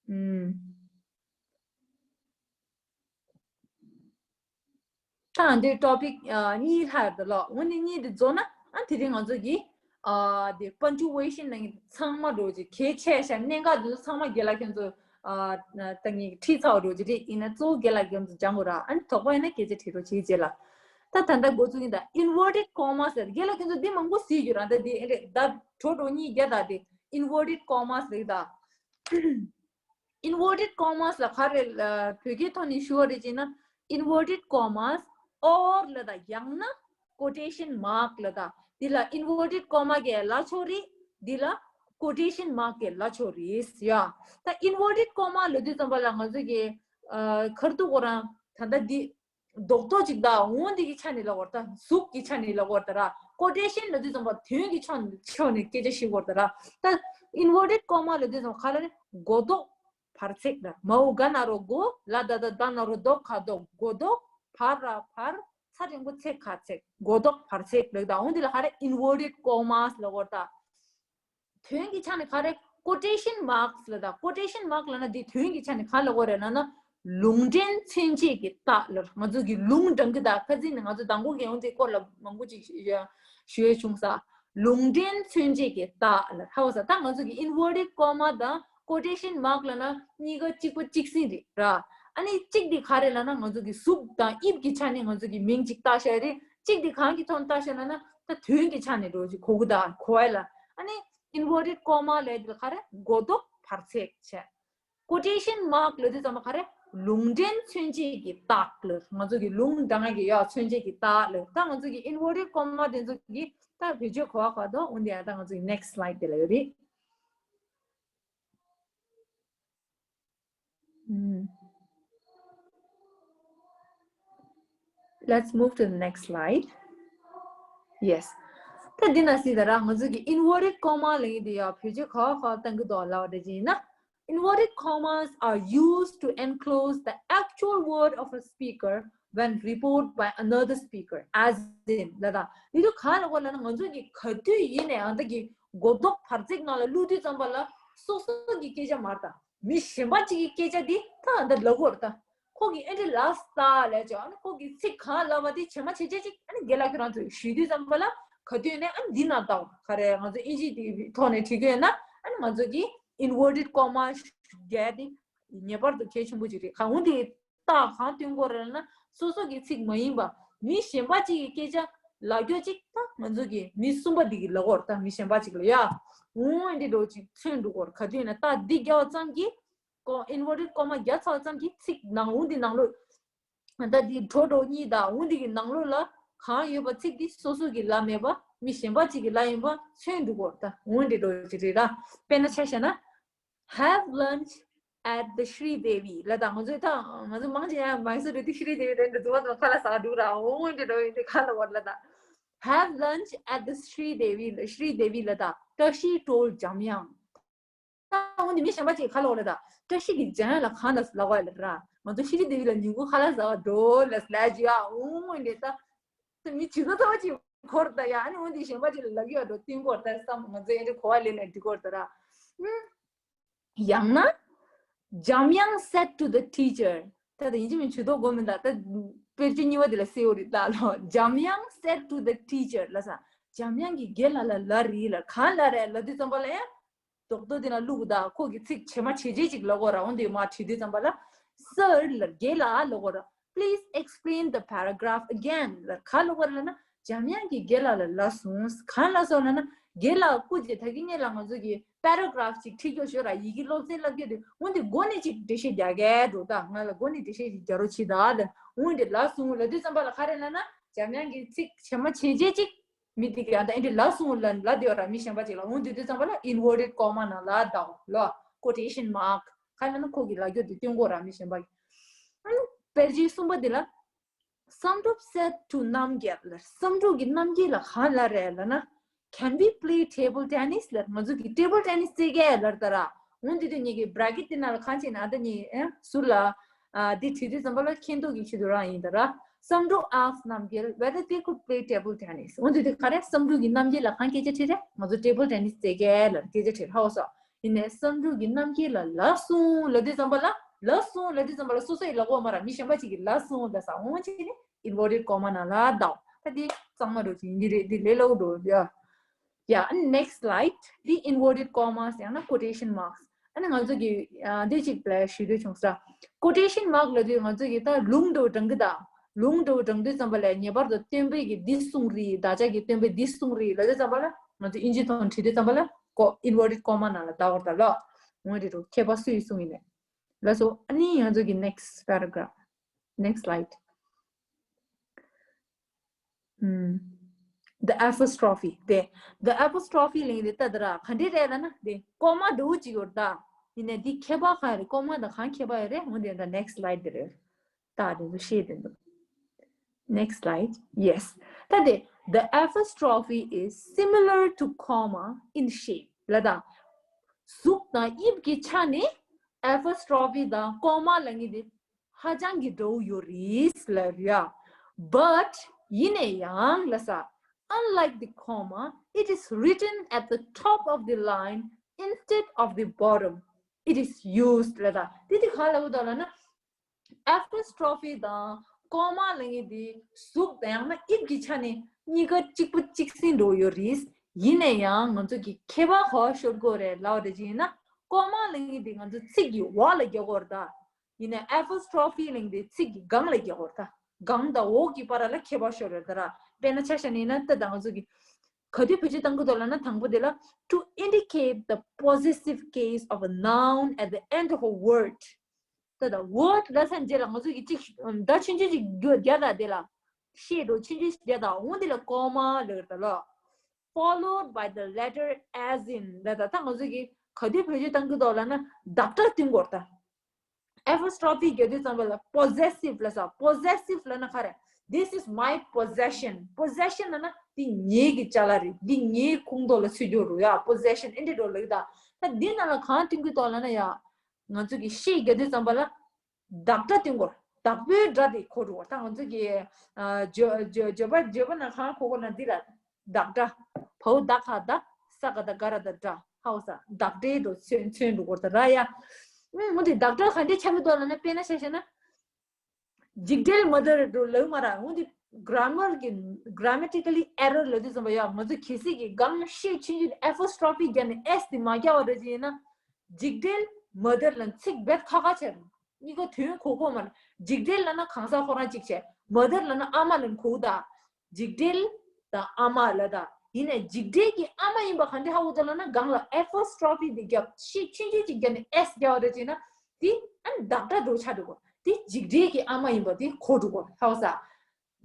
ཨུམ། ད་འདི་topic ཨ་གཉིས་ལྷག་ཡོད་ལོ། འོ་འདི་གཉིས་འདི་རྫོགས་ན་ཨ་དེ་རིང་ང་ཚོ་གི་ཨ་འདི་punctuation ནང་གི་ཚང་མ་འགྲོ་ཅི་གལ་ཆེ་ཤ་གནད་འགག་འདི་ཚོ་ཚང་མ་རྒན་ལགས་ཁྱོད་ཚོ་ ཨ་ད་ངས་ཁྲིད་ཚར་བ་འགྲོ་གི་རེད། ཡིན་ན་གཙོ་བོ་རྒན་ལགས་ཁྱེད་ཚོ་སྦྱང་དགོས་ར། ཨ་ནི་དོགས་པ་ཡིན་ན་སྐད་ཆ་དྲི་རོགས་བྱེད་རྗེས་ལ། ད་ད་ལྟ་འགོ་བཙུགས་ཡིན། ད་inverted commas ཟེར་རྒན་ལགས་ཁྱེད་ཚོ་འདི་མང་པོ་གཟིགས་རྒྱུ་ར། ད་འདི་ཨེ་རེད། ད་གྲོ་གྲོ་གཉིས་བརྒྱ་ད་དེ་inverted commas རེད་ད། inverted commas ལ་ག་རེ་ལ་བོད་སྐད་ཐོག་ནས་ཞུ་བ་རེད་ཅེ་ན། inverted commas or ལ་ད་ཡང་ན་quotation mark ལ་ད། འདི་ལ་inverted comma གི་ལ་ཆོག་རེད། འདི་ལ་quotation mark གི་ལ་ཆོག་རེད་ཡ། ད་inverted comma ལ་དུས་ཙམ་པ་ལ་ང་ཚོ་གི་ཁར་ཏུ་གོ་རང་ད་ད་འདི་རྡོག་རྡོག་ཅིག་ད་འོང་འདི་གི་ཆ་ནས་ལ་གོ་ར། ད་གཟུགས་ཀྱི་ཆ་ནས་ལ་གོ་ར། ད་ར་quotation ལ་དུས་ཙམ་པ་དོན་གྱི་ཕྱོགས་ཕྱོགས་ནས་སྐད་ཆ་ཞིག་གོ་ར། ད་ར་ད་inverted comma ལ་དུས་ཙམ་པ་ག་ལ་ནི་མགོ་ལྡོག་བར་ཚེག་ལ། མའོ་ག་ན་རོ་མགོ། ལ་ད་ད་ད་ན་རོ་ལྡོག་ག་ལྡོག་མགོ་ལྡོག་བར་ར་བར། ཚ་འགྲེང་བུ་ཚེག་ག་ཚེག་མགོ་ལྡོག་བར་ཚེག་ལ། ད་འོང་འདི་ལ་ག་རེ་inverted commas ལ་གོ་ར། ད་དོན་གྱི་ཆ་ནས་ག་རེ་quotation marks ལ། ད་quotation mark ལ་ན་འདི་དོན་གྱི་ཆ་ནས་ག་ལ་གོ་རེད་ལ་ན། ལུང་འདྲེན་མཚོན་བྱེད་ཀྱི་རྟགས་ལ། ང་ཚོ་གི་ལུང་དྲངས་ཀྱི་ད་ཁ་ཚིག་ནི་ང་ཚོ་དང་པོ་གི་འོང་འདི་སྐོར་ལ་མང་པོ་ཅིག་ཞུ་ཡས་བྱུང་ས། ལུང་འདྲེན་མཚོན་བྱེད་ཀྱི་རྟགས་ལ་ཧ་གོ་ས། ད་ང་ཚོ་གི་inverted comma དང་quotation mark ལ་ན་གཉིས་ཀ་གཅིག་པ་གཅིག་སྲིད་རེད་ར། ཨ་ནི་གཅིག་འདི་ག་རེ་ལ་ན་ང་ཚོ་གི་གཟུགས་དང་དབྱིབས་ཀྱི་ཆ་ནས་ང་ཚོ་གི་མིང་གཅིག་བཏགས་བཞག་རེད། གཅིག་འདི་གང་གི་ཐོག་ནས་བཏགས་བཞག་ལ་ན་ད་དོན་གྱི་ཆ་ནས་འགྲོ་ཅིག་གོ་གི་ད་གོ་ཨེ་ལ། ཨ་ནི་inverted comma ལས་འདི་ག་རེ་མགོ་ལྡོག་བར་ཚེག་བྱས། quotation mark ལ་དུས་ཙམ་པ་ག་རེ་ལུང་འདྲེན་མཚོན་བྱེད་ཀྱི་རྟགས་ལ། ང་ཚོ་གི་ལུང་དྲངས་ཀྱི་ཡ་མཚོན་བྱེད་ཀྱི་རྟགས་ལ། ད་ང་ཚོ་གི་inverted comma དེ་ཚོ་གི་ད་བེད་སྤྱོད་གོ་བ་ག་དོ་འོན་ཏེ་ཡ་ད་ང་ཚོ་གི་next slide དེ་ལ་ཡོད་རེད། ཨུམ། Let's move to the next slide. Yes. ད་འདི་ན་སྲིད་ད་ར་ང་ཚོ་གི་inverted comma ལ་ཡིན་དེ་ཡ་བེད་སྤྱོད་ག་བ་ག་བཏང་གི་འདུག་ལབ་པ་དེ་ཅི་ཡིན་ན། Inverted commas are used to enclose the actual word of a speaker when reported by another speaker, as in ལ་ད། འདི་དུ་ག་ལ་གོ་ལ་ན་ང་ཚོ་གི་ག་དུས་ཡིན་ནའང་ད་གི་མགོ་ལྡོག་བར་ཚེག་ནང་ལ་བླུགས་དུས་ཙམ་པ་ལ་སོ་སོ་གི་སྐད་ཆ་མ་རེད་ད། མི་གཞན་པ་གཅིག་གི་སྐད་ཆ་འདི་ད་འདི་ལབ་དགོས་རེད་ད། ཁོ་གིས་ཨེ་འདྲ་ལབ་ས་ལབ་ཅོག་ཨ་ནི་ཁོ་གིས་ཚིག་གང་ལབ་པ་དེ་བྱེ་མ་བྱེ་བྱེ་ཅིག་ཨ་ནི་རྒན་ལགས་ཁྱོད་རང་ཚོས་ཞུས་དུས་ཙམ་པ་ལ་ག་དུས་ནས་ཨ་ནི་འདི་ན་ལྟ་བ་ག་རེ་ང་ཚོ་ཨིན་ཇི་དེ་ཐོག་ནས་བྲིས་ཀྱི་ཡོད་ན་ཨ་ནི་ང་ཚོ་གིས་inverted comma བརྒྱབ་དེ་ངེས་པར་དུ་གལ་ཆེན་པོ་ཅིག་རེད། གང་འོང་དེ་རྟགས་གང་སྟོན་དགོས་རེད་ན་སོ་སོ་གི་ཚིག་མ་ཡིན་པ་མི་གཞན་པ་གཅིག་གི་སྐད་ཆ་ལབ་རྒྱུ་ཅིག་ད་ང་ཚོ་གིས་མི་གསུམ་པ་འདི་གིས་ལབ་དགོས་རེད་ད། མི་གཞན་པ་ཅིག་ལ་ཡ་འོང་འདི་འགྲོ་ཅིག་མཚོན་འགྲོ་དགོས་རེད། ག་དུས་ན་རྟགས་འདི་རྒྱག་པ་ཙམ་གྱིས་ཀོ་inverted comma རྒྱག་ཚར་ཙམ་གྱིས་ཚིག་ནང་འོང་འདི་ནང་ལོགས་ད་འདི་གྲོ་གྲོ་གཉིས་དང་འོང་འདི་གི་ནང་ལོགས་ལ་གང་ཡོད་པ་ཚིག་འདི་སོ་སོ་གི་ལ་མེད་པ་མི་གཞན་པ་གཅིག་གི་ལ་ཡིན་པ་མཚོན་འགྲོ་དགོས་རེད་ད། འོང་འདི་གྲོ་ཅིག་རེད་ད། དཔེར་ན་ཆ་བཞག་ན། Have lunch at the Sri Devi ལ་ད་ང་ཚོས་ད་ང་ཚོ་མང་ཆེ་ཡང་མའི་སུར་རེད་དེ་Sri Devi རེད་འདྲ་འདུག་བ། ཁ་ལག་ཟ་འགྲོ་ར་འོང་འདྲ་འགྲོ་ཡིན་དེ་ཁ་ལ་བར་ལ་ད། Have lunch at the Sri Devi ལ་Sri Devi ལ་ད་བཀྲ་ཤིས་སྒྲོལ་འཇམ་དབྱངས། ད་འོང་འདི་མི་གཞན་པ་ཅིག་ཁ་ལ་བར་ལ་ད་བཀྲ་ཤིས་ཀྱི་འཇམ་དབྱངས་ལ་གང་ལ་ལ་བ་ལ་ར་ང་ཚོ་Sri Devi ལ་ཉིན་གུང་ཁ་ལག་ཟ་བ་འགྲོ་ལ་སླད་ཅི་ཡ་འོང་འདྲ་ད། མི་ཇི་ལྟ་ཐོག་ཅིག་འཁོར་ད་ཡ་ཨ་ནི་འོང་འདི་གཞན་པ་ཅིག་ལ་ལབ་ཡོད་འགྲོ་བསྟུན་གོ་ད་བསམ་ང་ཚོ་ཨེ་འདྲ་གོ་བ་ལེན་ནས་འགྲིག་གོ་ད་ར། ཡང་ན། འཇམ་དབྱངས་said to the teacher ད་ད་ཡིན་གཅིག་མིན་ཇུས་གཏོགས་དགོས་མིན་ད་ད་དཔེར་བརྗོད་གཉིས་པ་དེ་ལ་གསལ་བོ་རེད་ད་ལོ། འཇམ་དབྱངས་said to the teacher ལ་ས། འཇམ་དབྱངས་ཀྱིས་རྒན་ལགས་ལ་ལབ་རེད་ལ་གང་ལབ་རེད་ལབ་དུས་ཙམ་པ་ལ་ཡང་རྡོག་རྡོག་དེ་ན་བླུག་ད་ཁོ་གི་ཚིག་ཇེ་མ་ཇེ་ཆེ་ཅིག་ལབ་དགོས་ར། འོང་དེ་མ་བྲིས་དུས་ཙམ་པ་ལ་Sir ལ་རྒན་ལགས་ལབ་དགོས་ར། Please explain the paragraph again ལ་ག་ལབ་དགོས་ར་ལབ་ན། འཇམ་དབྱངས་ཀྱིས་རྒན་ལགས་ལ་ལབ་སོང་། གང་ལབ་སོང་ལབ་ན། རྒན་ལགས་སྐུ་མཁྱེན་ད་གིན་ངེད་ལ་ང་ཚོ་གི་paragraph ཅིག་ཁྲིད་རྒྱུ་ཞོར་ལ་ཡི་གེ་སློབ་ཚན་བསླབ་རྒྱུ་དེ་འོན་ཏེ་འགོ་ནས་ཅིག་འགྲེལ་བཤད་རྒྱག་གས་འགྲོ་ད་ང་ལ་འགོ་ནས་འགྲེལ་བཤད་ཅིག་རྒྱག་རོགས་བྱེད་ད་ལ་འོན་ཏེ་ལབ་སོང་ལབ་དུས་ཙམ་པ་ལ་ག་རེ་ལབ་ན་འཇམ་དབྱངས་ཀྱི་ཚིག་ཇེ་མ་ཇེ་ཆེ་ཅིག་མི་དེ་ག་ད་ཨེ་འདྲ་ལབ་སོང་ལབ་ལབ་དེ་བ་ར་མི་གཞན་པ་ཅིག་ལ་འོན་དེ་དུས་ཙམ་པ་ལ་inverted comma ནང་ལ་ད་ལོ་quotation mark ག་ལབ་ན་ཁོ་གི་ལབ་རྒྱུ་དེ་སྟོན་གོ་ར་མི་གཞན་པ་གི་ཨ་ནི་དཔེར་བརྗོད་གསུམ་པ་དེ་ལ། བསམ་གྲུབ་said to རྣམ་རྒྱལ་ལ། བསམ་གྲུབ་ཀྱིས་རྣམ་རྒྱལ་ལ་གང་ལབ་རེད་ལབ་ན། Can we play table tennis ལབ། ང་ཚོ་གི་table tennis རྩེ་གས་ལབ་ད་ར། འོན་ཏེ་དུས་ངེད་ཀྱི་bracket དེ་ནང་ལ་གང་བྱས་ན་ཨ་ད་ནི་ཨེ་ཟུར་ལ་ཨ་འདི་བྲིས་དུས་ཙམ་པ་ལ་མཁྱེན་རྟོགས་ཀྱི་ཆེད་དུ་རང་ཡིན་ད་ར། བསམ་གྲུབ་asked རྣམ་རྒྱལ་whether they could play table tennis འོན་ཏེ་དུས་ག་རེ་བསམ་གྲུབ་ཀྱིས་རྣམ་རྒྱལ་ལ་གང་སྐད་ཆ་དྲིས་རེད། ང་ཚོ་table tennis རྩེ་གས་ལབ་སྐད་ཆ་དྲིས་ཧ་གོ་སོང་། ཡིན་ནའི་བསམ་གྲུབ་ཀྱིས་རྣམ་རྒྱལ་ལ་ལབ་སོང་ལབ་དུས་ཙམ་པ་ལ་ལབ་སོང་ལབ་དུས་ཙམ་པ་ལ་སོ་སོ་ཡིས་ལབ་དགོས་མ་ར་མི་གཞན་པ་ཅིག་གིས་ལབ་སོང་ལབ་ས་འོང་བྱས་ནས་inverted comma ནང་ལ་ལྡག་ད་འདི་གཙང་མ་འགྲོ་ཅིག་ཡིན་གྱི་རེད། འདི་ལས་སླ་བོ་འགྲོ་ཡ། Yeah, next slide. The inverted commas ཡང་ན་quotation marks ཨ་ནི་ང་ཚོ་གི་ཨ་འདི་གཅིག་ལ་ཞུ་འདོད་བྱུང་ས། quotation mark ལབ་དུས་ང་ཚོ་གི་ད་ལུང་དུ་དྲངས་གི་ད། ལུང་དུ་དྲངས་དུས་ཙམ་པ་ལ་ངེས་པར་དུ་སྟོན་པའི་གི་འདི་གསུང་རེད། བདག་ཅག་གི་སྟོན་པའི་འདི་གསུང་རེད་ལབ་དུས་ཙམ་པ་ལ། ང་ཚོ་ཨིན་ཇི་ཐོག་བྲིས་དུས་ཙམ་པ་ལ་ཀོ་inverted comma ནང་ལ་བཏགས་པར་ད་ལོ། འོ་རེད་རོ། མཁས་པ་སུ་ཡིས་གསུངས་ཡིན་ནས། ལགས་སོ། ཨ་ནི་ང་ཚོ་གི་next paragraph, next slide. ཨུམ། the apostrophe དེ། the apostrophe ལིང་དེ་ལྟ་དེ་ར་ག་འདྲ་རེད་ལབ་ན་དེ་ཀོ་མ་འདྲ་བོ་ཅིག་ཡོད་ད། ཡིན་ནའི་འདི་ཁྱད་པར་གང་རེད། ཀོ་མ་དང་གང་ཁྱད་པར་ཡོད་རེད། འོ་དེ་ད་next slide དེ་རེད། ད་དེ་ཚོ་ཤེས་དེ་འདུག next slide, yes. ད་དེ། the apostrophe is similar to comma in shape ལབ་ད། གཟུགས་དང་དབྱིབས་ཀྱི་ཆ་ནས་apostrophe དང་ཀོ་མ་ལབ་མཁན་དེ་ཧ་ཅང་གི་འདྲ་བོ་ཡོད་རེད་ལབ་རེད་ཡ། But ཡིན་ནའི་ཡང་ལབ་ས། Unlike the comma, it is written at the top of the line instead of the bottom. It is used ལབ་ད། དེ་དེ་ག་ལབ་དགོས་ལབ་ན། apostrophe དང་ཀོ་མ་ལབ་མཁན་དེ་གཟུགས་དང་ཡང་ན་དབྱིབས་ཀྱི་ཆ་ནས་གཉིས་ཀ་གཅིག་པ་གཅིག་ཟིན་འགྲོ་ཡོད་རེད། ཡིན་ནའི་ཡང་ང་ཚོ་གི་ཁྱད་པར་ག་པར་ཤོར་གྱི་ཡོད་རེད་ལབ་པ་དེ་ཅིག་ཡིན་ན། ཀོ་མ་ལབ་མཁན་དེ་ང་ཚོ་ཚིག་གི་འོག་ལ་རྒྱག་གི་ཡོད་རེད་ད། ཡིན་ནའི་apostrophe ལབ་མཁན་དེ་ཚིག་གི་སྒང་ལ་རྒྱག་གི་ཡོད་རེད་ད། སྒང་དང་འོག་གི་བར་ལ་ཁྱད་པར་ཤོར་ཡོད་རེད་ད་ར། དཔེར་ན་ཆ་བཞག་ན་ཡིན་ན་ད་ད་ང་ཚོ་གི་ག་དུས་བེད་སྤྱོད་གཏང་གི་འདུག་ལབ་ན། དང་པོ་དེ་ལ། to indicate the possessive case of a noun at the end of a word. ད་ད་word ལབ་ཚར་རྗེས་ལ་ང་ཚོ་གི་གཅིག་ད་ཆུང་ཆུང་ཅིག་རྒྱག་ད། དེ་ལ་ཤེས་འགྲོ་ཆུང་ཆུང་ཞིག་རྒྱག་ད། འོ་དེ་ལ་ཀོ་མ་ལབ་ད་ལོ། followed by the letter as in ལབ་ད། ད་ང་ཚོ་གི་ག་དུས་བེད་སྤྱོད་གཏང་གི་འདུག་ལབ་ན་བདག་སྒྲ་སྟོན་གྱི་ཡོད་རེད་ད། apostrophe རྒྱག་དུས་ཙམ་པ་ལ་possessive ལབ་ས། possessive ལབ་ན་ག་རེ། This is my possession. possession ལབ་ན་འདི་ངའི་གི་ཅ་ལག་རེད། འདི་ངའི་ཁོངས་གཏོགས་ལ་ཚུད་ཀྱི་ཡོད་རེད་ཡ། possession ཨེ་འདྲ་འགྲོ་ལབ་ད། ད་འདི་ནང་ལ་གང་སྟོན་གྱི་འདུག་ལབ་ན་ཡ། ང་ཚོ་གི་ཤད་རྒྱག་དུས་ཙམ་པ་ལ་བདག་སྒྲ་སྟོན་གྱི་ཡོད་རེད། བདག་པོའི་སྒྲ་དེ་གོ་འགྲོ་གི་ཡོད་རེད། ད་ང་ཚོ་གི་ཨ་བརྗོད་བརྗོད་བརྗོད་པ་བརྗོད་པ་ནང་གང་གོ་དགོས་ན་འདི་ལ། བདག་སྒྲ། བའོ་བདག་ག་བདག་ས་ག་བདག་ག་ར་བདག་སྒྲ། ཧའོ་ས། བདག་སྒྲའི་འགྲོ་མཚོན་མཚོན་འགྲོ་གི་ཡོད་རེད་ད་ར་ཡ། ཨུམ། འོ་དེ་བདག་སྒྲ་ག་འདྲ་ཆགས་ཀྱི་འདུག་ལབ་ན། དཔེར་ན་ཆ་བཞག་ན། འཇིགས་བྲལ་mother འགྲོ་ལབ་མ་ར། འོ་དེ་grammar གི་grammatically error ལབ་དུས་ཙམ་པ་ཡ། ང་ཚོ་གལ་སྲིད་ཀྱི་སྒང་ཤད་ཆུང་ཆུང་apostrophe རྒྱག་ནས་s དེ་མ་རྒྱག་པ་རེད་ཅེ་ཡིན་ན། འཇིགས་བྲལ་mother ལབ་ཚིག་རྦད་ཁ་ཁ་བྱས། གཉིས་ཀ་དོན་གོ་གོ་མ་རེད། འཇིགས་བྲལ་ལབ་ན་གང་ཟག་ཁོ་རང་གཅིག་བྱས། mother ལབ་ན་ཨ་མ་ལབ་གོ་ད། འཇིགས་བྲལ་དང་ཨ་མ་ལབ་ད། ཡིན་ནའི་འཇིགས་བྲལ་གྱི་ཨ་མ་ཡིན་པ་ག་འདྲ་ཧ་གོ་ད་ལབ་ན། སྒང་ལ་apostrophe དེ་རྒྱབ་ཤད་ཆུང་ཆུང་ཅིག་རྒྱབ་ནས་s རྒྱག་པ་རེད་ཅེ་ན། དེ་ཨ་ནི་བདག་སྒྲ་འགྲོ་ཆགས་འགྲོ་གོ། དེ་འཇིགས་བྲལ་གྱི་ཨ་མ་ཡིན་པ་དེ་གོ་འགྲོ་གོ། ཧའོ་ས།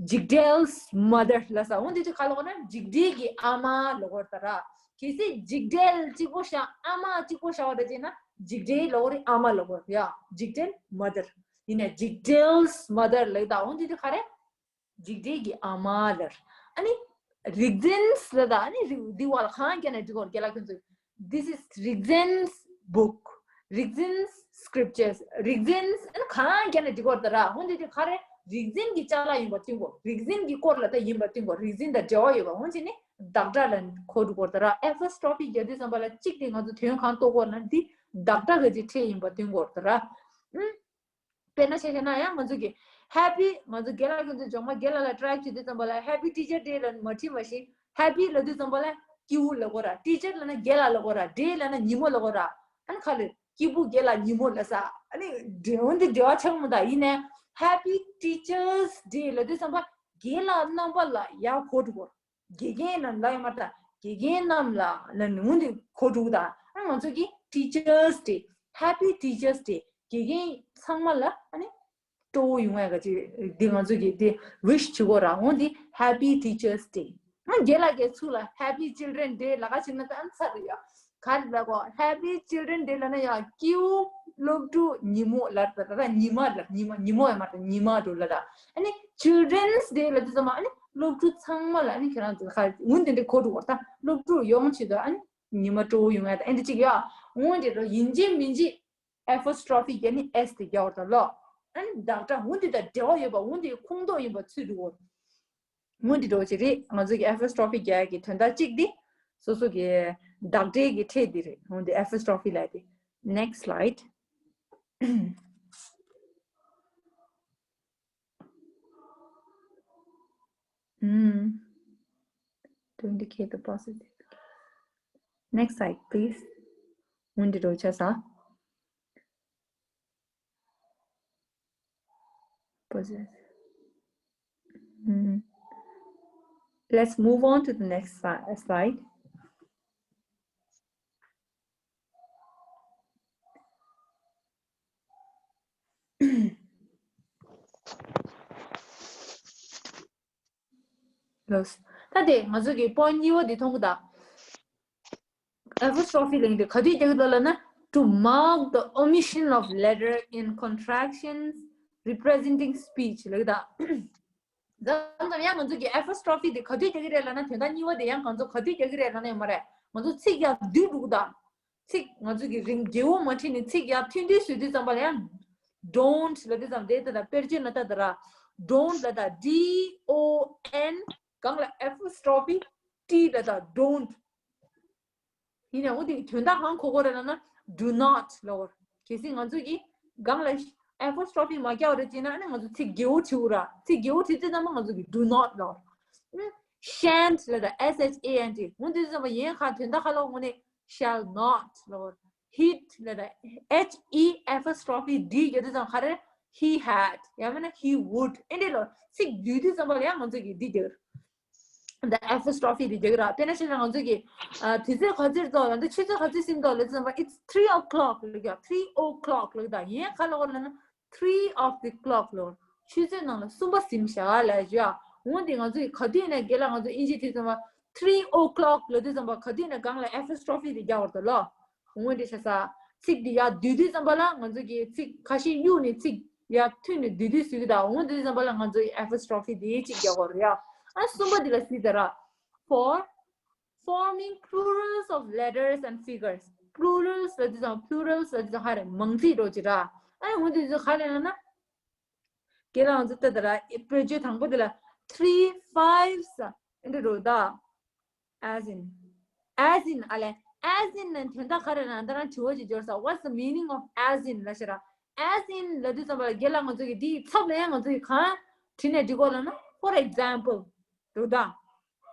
འཇིགས་བྲལ་mother ལབ་ས། འོ་དེ་དུས་ག་ལབ་དགོས་ན། འཇིགས་བྲལ་གྱི་ཨ་མ་ལབ་དགོས་རེད་ད་ར། གལ་སྲིད་འཇིགས་བྲལ་གཅིག་པོ་བཞག་ཨ་མ་གཅིག་པོ་བཞག་པ་རེད་ཅེ་ན། འཇིགས་བྲལ་ལབ་དགོས་རེད། ཨ་མ་ལབ་དགོས་རེད་ཡ། འཇིགས་བྲལ་mother། ཡིན་ནའི་འཇིགས་བྲལ་mother ལབ་ད། འོ་དེ་དུས་ག་རེ། འཇིགས་བྲལ་གྱི་ཨ་མ་ལབ། ཨ་ནི་རིག་འཛིན་ལབ་ད། ཨ་ནི་རིག་འདི་བ་ལ་གང་རྒྱག་ནས་འབྲི་དགོས་རེད། རྒན་ལགས་ཁྱོད་ཚོས། This is རིག་འཛིན་book, རིག་འཛིན་scriptures, རིག་འཛིན། ཨ་ནི་གང་རྒྱག་ནས་འབྲི་དགོས་རེད་ད་ར། འོ་དེ་དུས་ག་རེ། རིག་འཛིན་གྱི་ཅ་ལག་ཡིན་པ་སྟོན་དགོས། རིག་འཛིན་གྱི་སྐོར་ལ་ད་ཡིན་པ་སྟོན་དགོས། རིག་འཛིན་དང་འབྲེལ་བ་ཡོད་པ། འོ་བྱས་ནས་བདག་སྒྲ་ལ་གོ་འགྲོ་གི་ཡོད་རེད་ད་ར། apostrophe རྒྱག་དུས་ཙམ་པ་ལ་གཅིག་དེ་ང་ཚོ་དོན་གང་རྟོགས་དགོས་ན། འདི་བདག་སྒྲ་ག་ཅིག་ཕྲད་ཡིན་པ་སྟོན་དགོས་རེད་ད་ར། ཨུམ། དཔེར་ན་ཆ་བཞག་ན་ཡང་ང་ཚོ་གི་happy། ང་ཚོ་རྒན་ལགས་ཁྱོད་ཚོ་སྦྱོང་མ་རྒན་ལགས་ལ་try བྱེད་དུས་ཙམ་པ་ལ་Happy Teacher Day ལབ་མ་བྲིས་པ་བཞིན། happy ལབ་དུས་ཙམ་པ་ལ་སྐྱིད་པོ་ལབ་དགོས་ར། teacher ལབ་ན་རྒན་ལགས་ལབ་དགོས་ར། day ལབ་ན་ཉིན་མོ་ལབ་དགོས་ར། ཨ་ནི་ག་ལེར་སྐྱིད་པོ་རྒན་ལགས་ཉིན་མོ་ལབ་ས། ཨ་ནི་འབྲེལ་འོང་དེ་འབྲེལ་བ་ཆགས་མི་འདུག་ཡིན་ནའི་Happy Teachers Day ལབ་དུས་ཙམ་པ་རྒན་ལགས་རྣམ་པ་ལ་ཡར་གོ་འགྲོ་གི་ཡོད་རེད། དགེ་རྒན་རྣམས་ལ་ཡང་མ་ལྟ། དགེ་རྒན་རྣམས་ལ་ལ་ནི་འོན་ཏེ་གོ་དྲུག་དང་། ཨ་ང་ཚོ་གི་Teachers Day, Happy Teachers Day དགེ་རྒན་ཚང་མ་ལ་ཨ་ནི་སྤྲོ་བོ་ཡོང་ཡ་ག་ཅིག་འདི་ང་ཚོ་གི་འདི་wish བྱེད་དགོས་ར། འོན་ཏེ་Happy Teachers Day། ཨ་རྒན་ལགས་ཀྱི་ཚུར་ལ་Happy Children Day ལབ་ག་ཕྱིན་ན་ད་ཨ་ཚར་ཡ། ག་རེ་ལབ་གོ། Happy Children Day ལབ་ན་ཡང་སྐྱིད་པོ་སློབ་ཕྲུག་ཉིན་མོ་ལབ་ད་ར། ཉི་མ་ལབ། ཉི་མ་ཉིན་མོ་ཡང་མ་རེད། ཉི་མ་འགྲོ་ལབ་ད། ཨ་ནི་Children's Day ལབ་དུས་ཙམ་པ་ཨ་ནི་སློབ་ཕྲུག་ཚང་མ་ལ་ཨ་ནི་ཁྱེད་རང་ཚོ་ཁ་འོན་ཏེ་འདི་གོ་འགྲོ་བར་ད་སློབ་ཕྲུག་ཡོངས་ཆེད་དུ་ཨ་ནི་ཉི་མ་སྤྲོ་བོ་ཡོང་ཡ་ད་ཨེ་འདི་གཅིག་ཡ། འོན་ཏེ་རོ་ཡིན་གཅིག་མིན་གཅིག་apostrophe རྒྱག་ནི་s དེ་རྒྱག་བར་ད་ལོ། ཨ་ནི་བདག་སྒྲ་འོན་ཏེ་དང་འབྲེལ་བ་ཡོད་པ། འོན་ཏེ་ཁོངས་གཏོགས་ཡིན་པ་ཚུད་འགྲོ་བར། འོན་ཏེ་འགྲོ་ཅི་རེད། ང་ཚོ་གི་apostrophe རྒྱག་ཡ་གི་དོན་དག་གཅིག་འདི་སོ་སོ་གི་བདག་སྒྲའི་གི་ཕྲད་འདི་རེད། འོན་ཏེ་apostrophe ལབ་དེ། Next slide. Mm. To indicate the positive. Next slide, please. འོན་ཏེ་འགྲོ་ཆ་ས། ལོ། ཨུམ། Let's move on to the next sli- slide. ལོས། ད་དེ་ང་ཚོ་གི་པོ་ཡིན་ཊི་གཉིས་པ་དེ་མཐོང་གི་ད། ཨེ་པོ་སི་ཊོ་ཕི་ལེན་དེ་ག་དུས་རྒྱག་གི་འདུག་ལབ་ན། To mark the omission of letter in contractions representing speech ལབ་ཀྱི་ད། མཚམས་མཚམས་ཡང་ང་ཚོ་གི་ཨེ་པོ་སི་ཊོ་ཕི་དེ་ག་དུས་རྒྱག་གི་རེད་ལབ་ན། དོན་དག་གཉིས་པ་དེ་ཡང་ང་ཚོ་ག་དུས་རྒྱག་གི་རེད་ལབ་ན་ཡོད་མ་རེད། ང་ཚོ་ཚིག་ཡར་བསྡུས་འགྲོ་གི་ད། ཚིག་ང་ཚོ་གི་རིང་རྒྱས་པོ་མ་བྲིས་ནས་ཚིག་ཡར་ཐུང་ཐུང་བཟོ་དུས་ཙམ་པ་ལ་ཡང་། Don't ལབ་དུས་ཙམ་དེ་ལྟ་ད་དཔེར་བརྗོད་ན་ལྟ་ད་ར། Don't ལབ་ད། D O N གང་ལ་ཨེ་པོ་སི་ཊོ་ཕི་T ལབ་ད། Don't། ཡིན་ནའང་འོ་དེ་དོན་དག་གང་གོ་དགོས་རེད་ལབ་ན། Do not ལབ་དགོས། གལ་སྲིད་ང་ཚོ་གིས་གང་ལ་ཨེ་པོ་སི་ཊོ་ཕི་མ་རྒྱག་པ་རེད་ཅེ་ན། ཨ་ནི་ང་ཚོ་ཚིག་རྒྱས་པོ་བྲིས་དགོས་ར། ཚིག་རྒྱས་པོ་བྲིས་དུས་ཙམ་པ་ང་ཚོ་གིས་Do not ལབ་དགོས། Shan't ལབ་ད། S H A N T འོ་དེ་ཙམ་པ་ཡིན་ག་དོན་དག་ག་ལ་འོ་ནི། Shall not ལབ་དགོས། He'd ལབ་ད། H E apostrophe D ཡོད་དུས་ཙམ་ག་རེ། He had ཡང་མིན་ན་he would ཨེ་འདྲ་ལོ། ཚིག་བསྡུས་དུས་ཙམ་པ་ལ་ཡང་ང་ཚོ་གིས་འདི་རྒྱག་གི་རེད། The apostrophe འདི་རྒྱག་གི་རེད། དཔེར་ན་ཆ་བཞག་ང་ཚོ་གིས་ཨ་དུས་ཚོད་ག་ཚོད་རེད་འདུག་ལབ་ན། ཆུ་ཚོད་ག་ཚོད་ཟིན་འདུག་ལབ་དུས་ཙམ་པ། It's three o'clock ལབ་ཀྱི་ཡ། Three o'clock ལབ་ཀྱི་ད། ཡིན་ག་ལབ་དགོས་ལབ་ན། Three of the clock ལོ། ཆུ་ཚོད་ནང་ལ་གསུམ་པ་ཟིན་བཞག་ལབ་ཡ། འོ་དེ་ང་ཚོ་གི་ག་དུས་ནས་རྒན་ལགས་ང་ཚོ་ཨིན་ཇི་བྲིས་ཙམ་པ། Three o'clock ལབ་དུས་ཙམ་པ་ག་དུས་ནས་སྒང་ལ་apostrophe དེ་རྒྱག་དགོས་རེད་ལོ། འོ་དེ་བྱས་ཙང་ཚིག་དེ་ཡར་བསྡུས་དུས་ཙམ་པ་ལ་ང་ཚོ་གི་ཚིག་ཁ་ཤས་གཡུགས་ནས་ཚིག་ཡར་མཐུད་ནས་བསྡུས་བསྡུས་བཟོ་གི་ད། འོ་དེ་དུས་ཙམ་པ་ལ་ང་ཚོ་apostrophe དེ་གཅིག་རྒྱག་དགོས་རེད་ཡ། ཨ་གསུམ་པ་དེ་ལ་གཟིགས་དང་ར། For forming plurals of letters and figures. Plurals ལབ་དུས་ཙམ། Plurals ལབ་དུས་ཙམ་ག་རེ། མང་ཚིག་འདྲ་བོ་ཅིག་ར། ཨ་འོ་དེ་དུས་ག་རེ་ལབ་ན། རྒན་ལགས་ང་ཚོ་ལྟ་ད་ར། དཔེར་བརྗོད་དང་པོ་དེ་ལ་three fives ཨེ་འདྲ་འདྲ་བོ་ད། As in. As in ཨ་ལས། As in ནི་དོན་དག་ག་རེ་ལབ་ན། ད་རང་དྲི་བ་ཅིག་འབྱོར་ས། What's the meaning of as in ལབ་ཤེས་ར། As in ལབ་དུས་ཙམ་པ་ལ་རྒན་ལགས་ང་ཚོ་གིས་འདིའི་ཚབ་ལ་ཡང་ང་ཚོ་གིས་གང་བྲིས་ནས་འབྲི་དགོས་ལབ་ན། For example འདྲ་བོ་ད།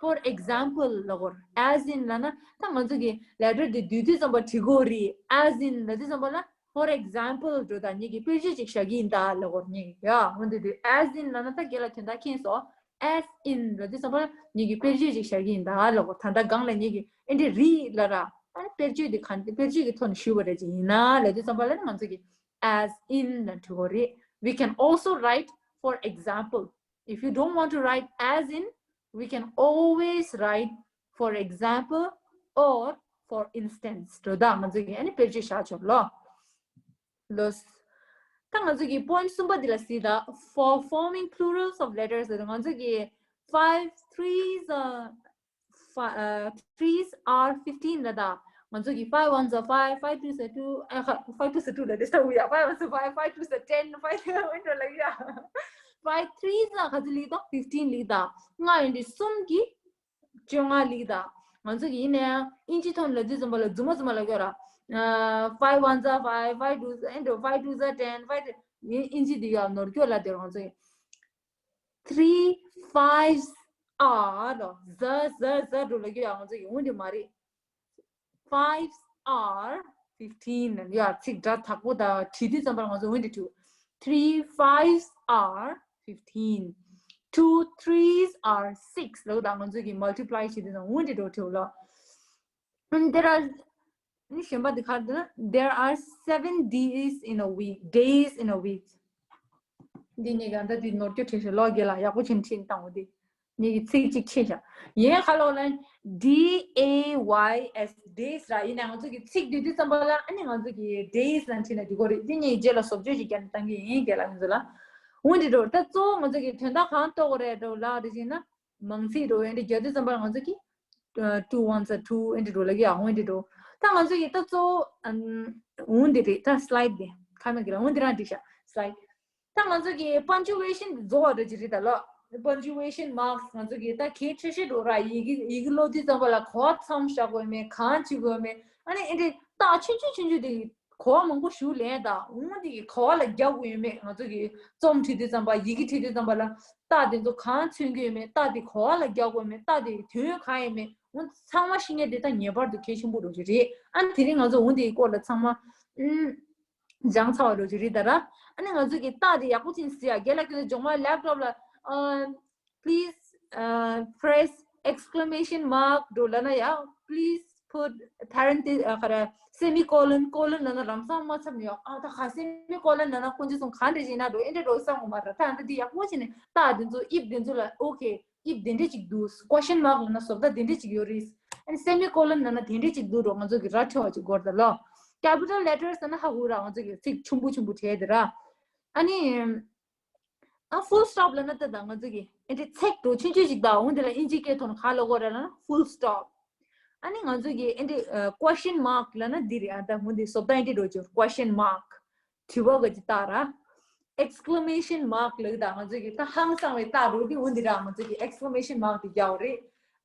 For example ལབ་དགོས་རེད། As in ལབ་ན་ད་ང་ཚོ་གིས་letter དེ་བསྡུས་དུས་ཙམ་པ་བྲི་དགོས་རེད། As in ལབ་དུས་ཙམ་པ་ལ། For example འདྲ་བོ་ད། ངེད་ཀྱིས་དཔེར་བརྗོད་ཅིག་བཞག་གི་ཡིན་ད་ལབ་དགོས་རེད། ངེད་ཀྱིས་ཡ། འོ་འདི་འདི་as in ལབ་ན་ད་རྒན་ལགས་དོན་དག་མཁྱེན་སོང་། As in ལབ་དུས་ཙམ་པ་ངེད་ཀྱིས་དཔེར་བརྗོད་ཅིག་བཞག་གི་ཡིན་ད་ལབ་དགོས། ད་ལྟ་སྒང་ལ་ངེད་ཀྱིས་ཨེ་འདྲ་རེད་ལབ་ར། ཨ་ནི་དཔེར་བརྗོད་འདི་ག་འདི་དཔེར་བརྗོད་ཀྱི་ཐོག་ནས་ཞུས་པ་རེད་ཅིག་ཡིན་ན་ལབ་དུས་ཙམ་པ་ལ་ནི་ང་ཚོ་གིས་as in ལབ་འབྲི་དགོས་རེད། We can also write for example. If you don't want to write as in, we can always write for example or for instance འདྲ་བོ་ད། ང་ཚོ་གིས་ཨ་ནི་དཔེར་བརྗོད་བཞག་ཆོག་ལོ། ལོས། ད་ང་ཚོ་གི་པོ་ཡིན་ཊི་གསུམ་པ་འདི་ལ་གཟིགས་དང་། For forming plurals of letters ལབ་དུས་ང་ཚོ་གི་five threes are fi- uh, threes are fifteen ལབ་ད། ང་ཚོ་གི་five ones are five, five twos are two, ཨ་ཁ་five twos are two ལབ་དེ་ལྟ་བུ་ཡ། Five ones are five, five twos are ten, five འོན་ཏོ་ལབ་ཡ། Five threes ལ་ག་ཚོད་ལིག་དང་fifteen ལིག་དང་། ལྔ་ཡོད་དུས་གསུམ་གྱིས་བཅོ་ལྔ་ལིག་དང་། ང་ཚོ་གི་ཡིན་ནའང་ཨིན་ཇི་ཐོག་ལ་དུས་ཙམ་པ་ལ་རྫུན་མ་རྫུན་མ་ལབ་ཀྱི་ཡོད་ར། Five ones are five, five twos are, and five twos are ten, five ཡིན། ཨིན་ཇི་འདི་ཡང་ནོར་སྐྱོ་ལ་དེར་ང་ཚོ་གི three fives are ཟ་ཟ་ཟ་འགྲོ་ལབ་ཀྱི་ཡོད། ང་ཚོ་གི་འོན་ཏེ་མ་རེད། Fives are fifteen ཡ། ཚིག་སྒྲ་དག་པོ་དང་བྲིས་དུས་ཙམ་པར་ང་ཚོ་འོན་ཏེ་བྲིས། Three fives are fifteen. Two threes are six ལབ་དང་ང་ཚོ་གི་multiply བྱེད་དུས་ཙམ་འོན་ཏེ་འགྲོ་ཐུབ་ལ། There are ནི་གཞན་པ་འདི་ག་རེ་འདུག་ན། There are seven days in a week. Days in a week. འདི་ངས་ག་འདྲ་འདི་ནོར་སྐྱོ་བྲིས་ཤག་ལོ་རྒན་ལགས་ཡག་པོ་བྱས་ནས་བྲིས་བཏང་འོ་འདི། ངས་ཀྱི་ཚིག་གཅིག་ཕྱེ་བཞག་ཡིན་ག་ལབ་ན། D A Y S days ར། ཡིན་ནའང་ང་ཚོ་གི་ཚིག་བསྡུས་དུས་ཙམ་པ་ལ་ཨ་ནི་ང་ཚོ་གི་days ལ་བྲིས་ན་འགྲིག་གི་རེད། འདི་ངས་རྗེས་ལ་བཟོ་བཅོས་ཅིག་བརྒྱབ་ནས་བཏང་གི་ཡིན། རྒན་ལགས་ང་ཚོ་ལ། འོ་འདི་འགྲོ། ད་གཙོ་བོ་ང་ཚོ་གི་དོན་དག་གང་རྟོགས་དགོས་རེད་འགྲོ་ལབ་རེད་ཅེ་ན། མང་ཚིག་འགྲོ་བའི་འདི་རྒྱག་དུས་ཙམ་པར་ང་ཚོ་གི་ཨ་two ones are two ཨེ་འདྲ་འགྲོ་ལབ་ཀྱི་ཡ། འོ་འདི་འགྲོ། ད་ང་ཚོ་གི་ད་གཙོ་བོ་ཨམ་འོ་འདི་རེད། ད་slide འདི་ཁ་མ་གི་ལ་འོ་འདི་རང་འགྲིག་ཤག slide། ད་ང་ཚོ་གི་punctuation འདི་རྫོགས་པ་འདྲ་ཅིག་རེད་ད་ལོ། Punctuation marks ང་ཚོ་གི་ད་གལ་ཆེ་ཤོས་འགྲོ་ར། ཡི་གེ་ཡི་གེ་ཀློག་དུས་ཙམ་པ་ལ་ག་པར་མཚམས་བཞག་དགོས་མེད། གང་བྱེད་དགོས་མེད། ཨ་ནི་ཨེ་འདྲ་རྟགས་ཆུང་ཆུང་ཆུང་ཆུང་འདི་གོ་བ་མང་པོ་ཞིག་ལེན་དང་། འོ་འདི་གི་ག་པར་ལ་རྒྱག་དགོས་ཡོད་མེད། ང་ཚོ་གི་རྩོམ་བྲིས་དུས་ཙམ་པ། ཡི་གེ་བྲིས་དུས་ཙམ་པ་ལ་རྟགས་དེ་ཚོ་གང་མཚོན་གྱི་ཡོད་མེད། རྟགས་དེ་ག་པར་ལ་རྒྱག་དགོས་མེད། རྟགས་དེ་དོན་གང་ཡོད་མེད། འོ་ཚང་མ་ཤེས་མཁན་དེ་ད་ངེས་པར་དུ་གལ་ཆེན་པོ་འགྲོ་གི་རེད། ཨ་དེ་རིང་ང་ཚོ་འོ་འདི་གི་སྐོར་ལ་ཚང་མ་ཨུམ་ སྦྱངས་ཚར་བ་འགྲོ་རྒྱུ་རེད་ད་ར། ཨ་ནི་ང་ཚོ་གི་རྟགས་དེ་ཡག་པོ་ཅིག་གཟིགས་ཡ། རྒན་ལགས་ཁྱོད་ཚོ་སྦྱོང་བ་ལེབ་ཊོབ་ལ་ཨ་please uh, press exclamation mark འགྲོ་ལབ་ན་ཡ། please put parenthesis ག་རེ་སེ་མི་ཀོ་ལོན། ཀོ་ལོན་ལབ་ན་ལམ་སང་མ་འཚམས་ཡོང་། ཨ་ད་ག་སེ་མི་ཀོ་ལོན་ལབ་ན་ཁོང་ཚོ་གསུང་གང་འདྲ་ཞིག་ན་འགྲོ་ཨེ་འདྲ་འགྲོ་བསམ་གོ་མ་ར། ད་ཨ་ད་འདི་ཡག་པོ་བྱས་ནས་རྟགས་འདི་ཚོ་དབྱིབས་འདི་ཚོ་ལ་ཨོ་ཁེ་དབྱིབས་དེ་འདྲས་ཅིག་འདུག་ཀོ་ཤན་མཱག་ལབ་ན་བཟོ་ལྟ་དེ་འདྲས་ཅིག་ཡོད་རེད། ཨ་ནི་སེ་མི་ཀོ་ལོན་ལབ་ན་དེ་འདྲས་ཅིག་འདུག་འགྲོ། ང་ཚོ་གི་ར་འཕྲོད་པ་ཅིག་དགོས་རེད་ད་ལོ། capital letters ལབ་ན་ཧ་གོ་ར། ང་ཚོ་གི་ཚིག་ཆུང་བུ་ཆུང་བུ་བྲིས་དེ་ར། ཨ་ནི་ཨ་full stop ལབ་ན་ད་ད་ང་ཚོ་གི་ཨེ་འདྲས་ཚེག་འགྲོ་ཆུང་ཆུང་ཅིག་ད་འོང་དེ་ལ་ཨིན་ཇི་སྐད་ཐོག་ནས་ག་ལབ་དགོས་རེད་ལབ་ན་full stop། ཨ་ནི་ང་ཚོ་གི་ཨེ་འདྲས་ཀོ་ཤན་མཱག་ལབ་ན་འདི་རེད། ཨ་ད་འོང་དེ་བཟོ་ལྟ་ཨེ་འདྲས་འགྲོ་ཅིག་ཀོ་ཤན་མཱག་དྲི་བ་ག་ཅིག་ལྟ་ར། exclamation mark ལབ་ད་ང་ཚོ་གི་ད་ཧང་སང་བའི་རྟགས་འགྲོ་དེ་འོང་དེ་ར། ང་ཚོ་གི་exclamation mark དེ་རྒྱག་དགོས་རེད།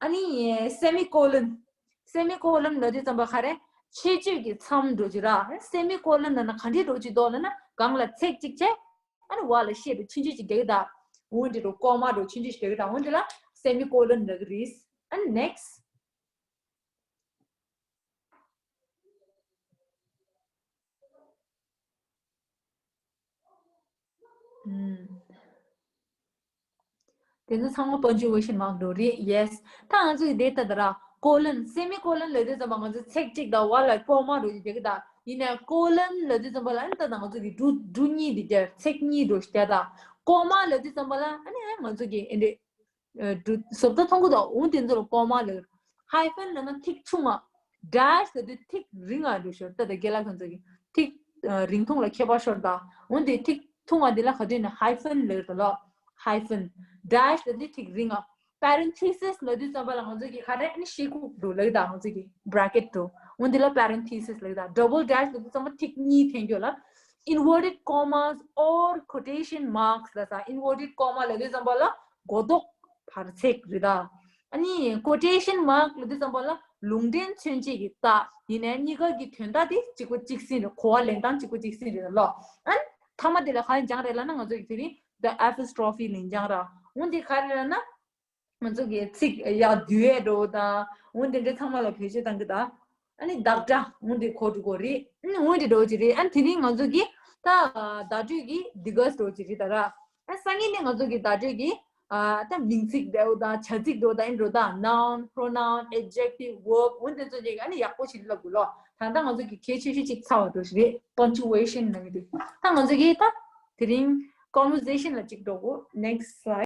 ཨ་ནི་སེ་མི་ཀོ་ལོན། སེ་མི་ཀོ་ལོན་ལབ་དུས་ཙམ་པ་ག་རེ་ཆེ་བརྗོད་ཀྱི་མཚམས་འགྲོ་ཅིག་ར། སེ་མི་ཀོ་ལོན་ལབ་ན་ག་འདྲས་འགྲོ་ཅིག་འདུག་ལབ་ན་སྒང་ལ་ཚེག་ཅིག་བྱས། ཨ་ནི་བར་ལ་ཤེད་འགྲོ་ཆུང་ཆུང་ཅིག་རྒྱག་གི་ད། འོང་དེ་འགྲོ་ཀོ་མ་འགྲོ་ཆུང་ཆུང་ཅིག་རྒྱག་གི་ད། འོང་དེ་ལ་སེ་མི་ཀོ་ལོན་ལབ་ཀྱི་རེད། ཨ་ནི་next དེ་ཚོ་ཚང་མ་punctuation mark འགྲོ་རེད། yes། ད་ང་ཚོ་གི་དེ་ལྟ་ད་ར་ཀོ་ལོན། སེ་མི་ཀོ་ལོན་ལབ་དུས་ཙམ་པ་ང་ཚོ་ཚེག་གཅིག་དང་བར་ལ་ཀོ་མ་འགྲོ་ཅིག་རྒྱག་གི་ད། ཡིན་ནའི་ཀོ་ལོན་ལབ་དུས་ཙམ་པ་ལ་ཨ་ནི་ད་ད་ང་ཚོ་གི་འབྲུ་འབྲུ་གཉིས་འདི་རྒྱག་ཚེག་གཉིས་འགྲོ་ཞིག་རྒྱག་ད། ཀོ་མ་ལབ་དུས་ཙམ་པ་ལ་ཨ་ནི་ང་ཚོ་གི་ཨེ་འདྲས་བཟོ་ལྟ་མཐོང་གི་འདུག་འོང་དེ་ཚོ་ལ་ཀོ་མ་ལབ། hyphen ལབ་ན་ཐིག་ཆུང་བ། dash ལབ་དུས་ཐིག་རིང་བ་འགྲོ་ཤོར། ད་ད་རྒན་ལགས་ཁྱོད་ཚོ་གི་ཐིག་རིང་ཐུང་ལ་ཁྱད་པར་ཤོར་ད། འོང་དེ་ཐིག་ཐུང་བ་འདི་ལ་ག་དུས་ནས་hyphen ལབ་ད་ལོ། hyphen dash ལབ་དུས་ཐིག་རིང་བ། parenthesis ལབ་དུས་ཙམ་པ་ལ་ང་ཚོ་གི་ག་རེ་ཨ་ནི་ཤེལ་ཁུག་འགྲོ་ལབ་ད། ང་ཚོ་གི་bracket འགྲོ། འོང་དེ་ལ་parenthesis ལབ་ད། double dash ལབ་དུས་ཙམ་པ་ཐིག་གཉིས་འཐེན་རྒྱུ་ལ། inverted commas or quotation marks ལབ་ས། inverted comma ལབ་དུས་ཙམ་པ་ལ་མགོ་ཐོག་བར་ཚེག་རེད་ད། ཨ་ནི་quotation mark ལབ་དུས་ཙམ་པ་ལ་ལུང་འདྲེན་མཚོན་བྱེད་ཀྱི་རྟགས་ཡིན་ནའི་གཉིས་ཀ་གི་དོན་དག་དེ་གཅིག་པ་གཅིག་སྲིད་རེད། གོ་བ་ལེན་སྟངས་གཅིག་པ་གཅིག་སྲིད་རེད་ལོ། ཨ་ནི་མཐའ་མ་དེ་ལ་ག་ཡིན་སྦྱང་རེད་ལབ་ན་ང་ཚོ་གི་དེ་རིང་the apostrophe ལིན་སྦྱང་ར། འོན་ཏེ་ག་རེ་ལབ་ན། ང་ཚོ་གི་ཚིག་ཡ་བསྡུ་ཡས་འགྲོ་དང་འོན་དེ་འདྲའི་ཚང་མ་ལ་བེད་སྤྱོད་བཏང་གི་ད། ཨ་ནི་བདག་སྒྲ་འོན་དེ་གོ་འགྲོ་གོ་རེད། ཨ་ནི་འོན་དེ་འགྲོ་གི་རེད། ཨ་ནི་དེ་རིང་ང་ཚོ་གི་ད་བརྡ་སྤྲོད་ཀྱི་འདི་ག་འགྲོ་གི་རེད་ད་ར། ཨ་སང་ཉིན་ནས་ང་ཚོ་གི་བརྡ་སྤྲོད་ཀྱི་ཨ་ད་མིང་ཚིག་འདྲ་བོ་དང་བྱ་ཚིག་འགྲོ་དང་ཨིན་འགྲོ་དང་noun pronoun adjective verb འོན་དེ་ཚོ་གི་ཨ་ནི་ཡག་པོ་ཞིག་ལབ་དགོས་ལོ། ད་ལྟ་ང་ཚོ་གི་གལ་ཆེ་ཤོས་ཅིག་ཚར་བ་འགྲོ་གི་རེད། punctuation ལབ་ཀྱི་འདུག་ད་ང་ཚོ་གི་ད་དེ་རིང་conversation ལ་ཅིག་འགྲོ་གོ next slide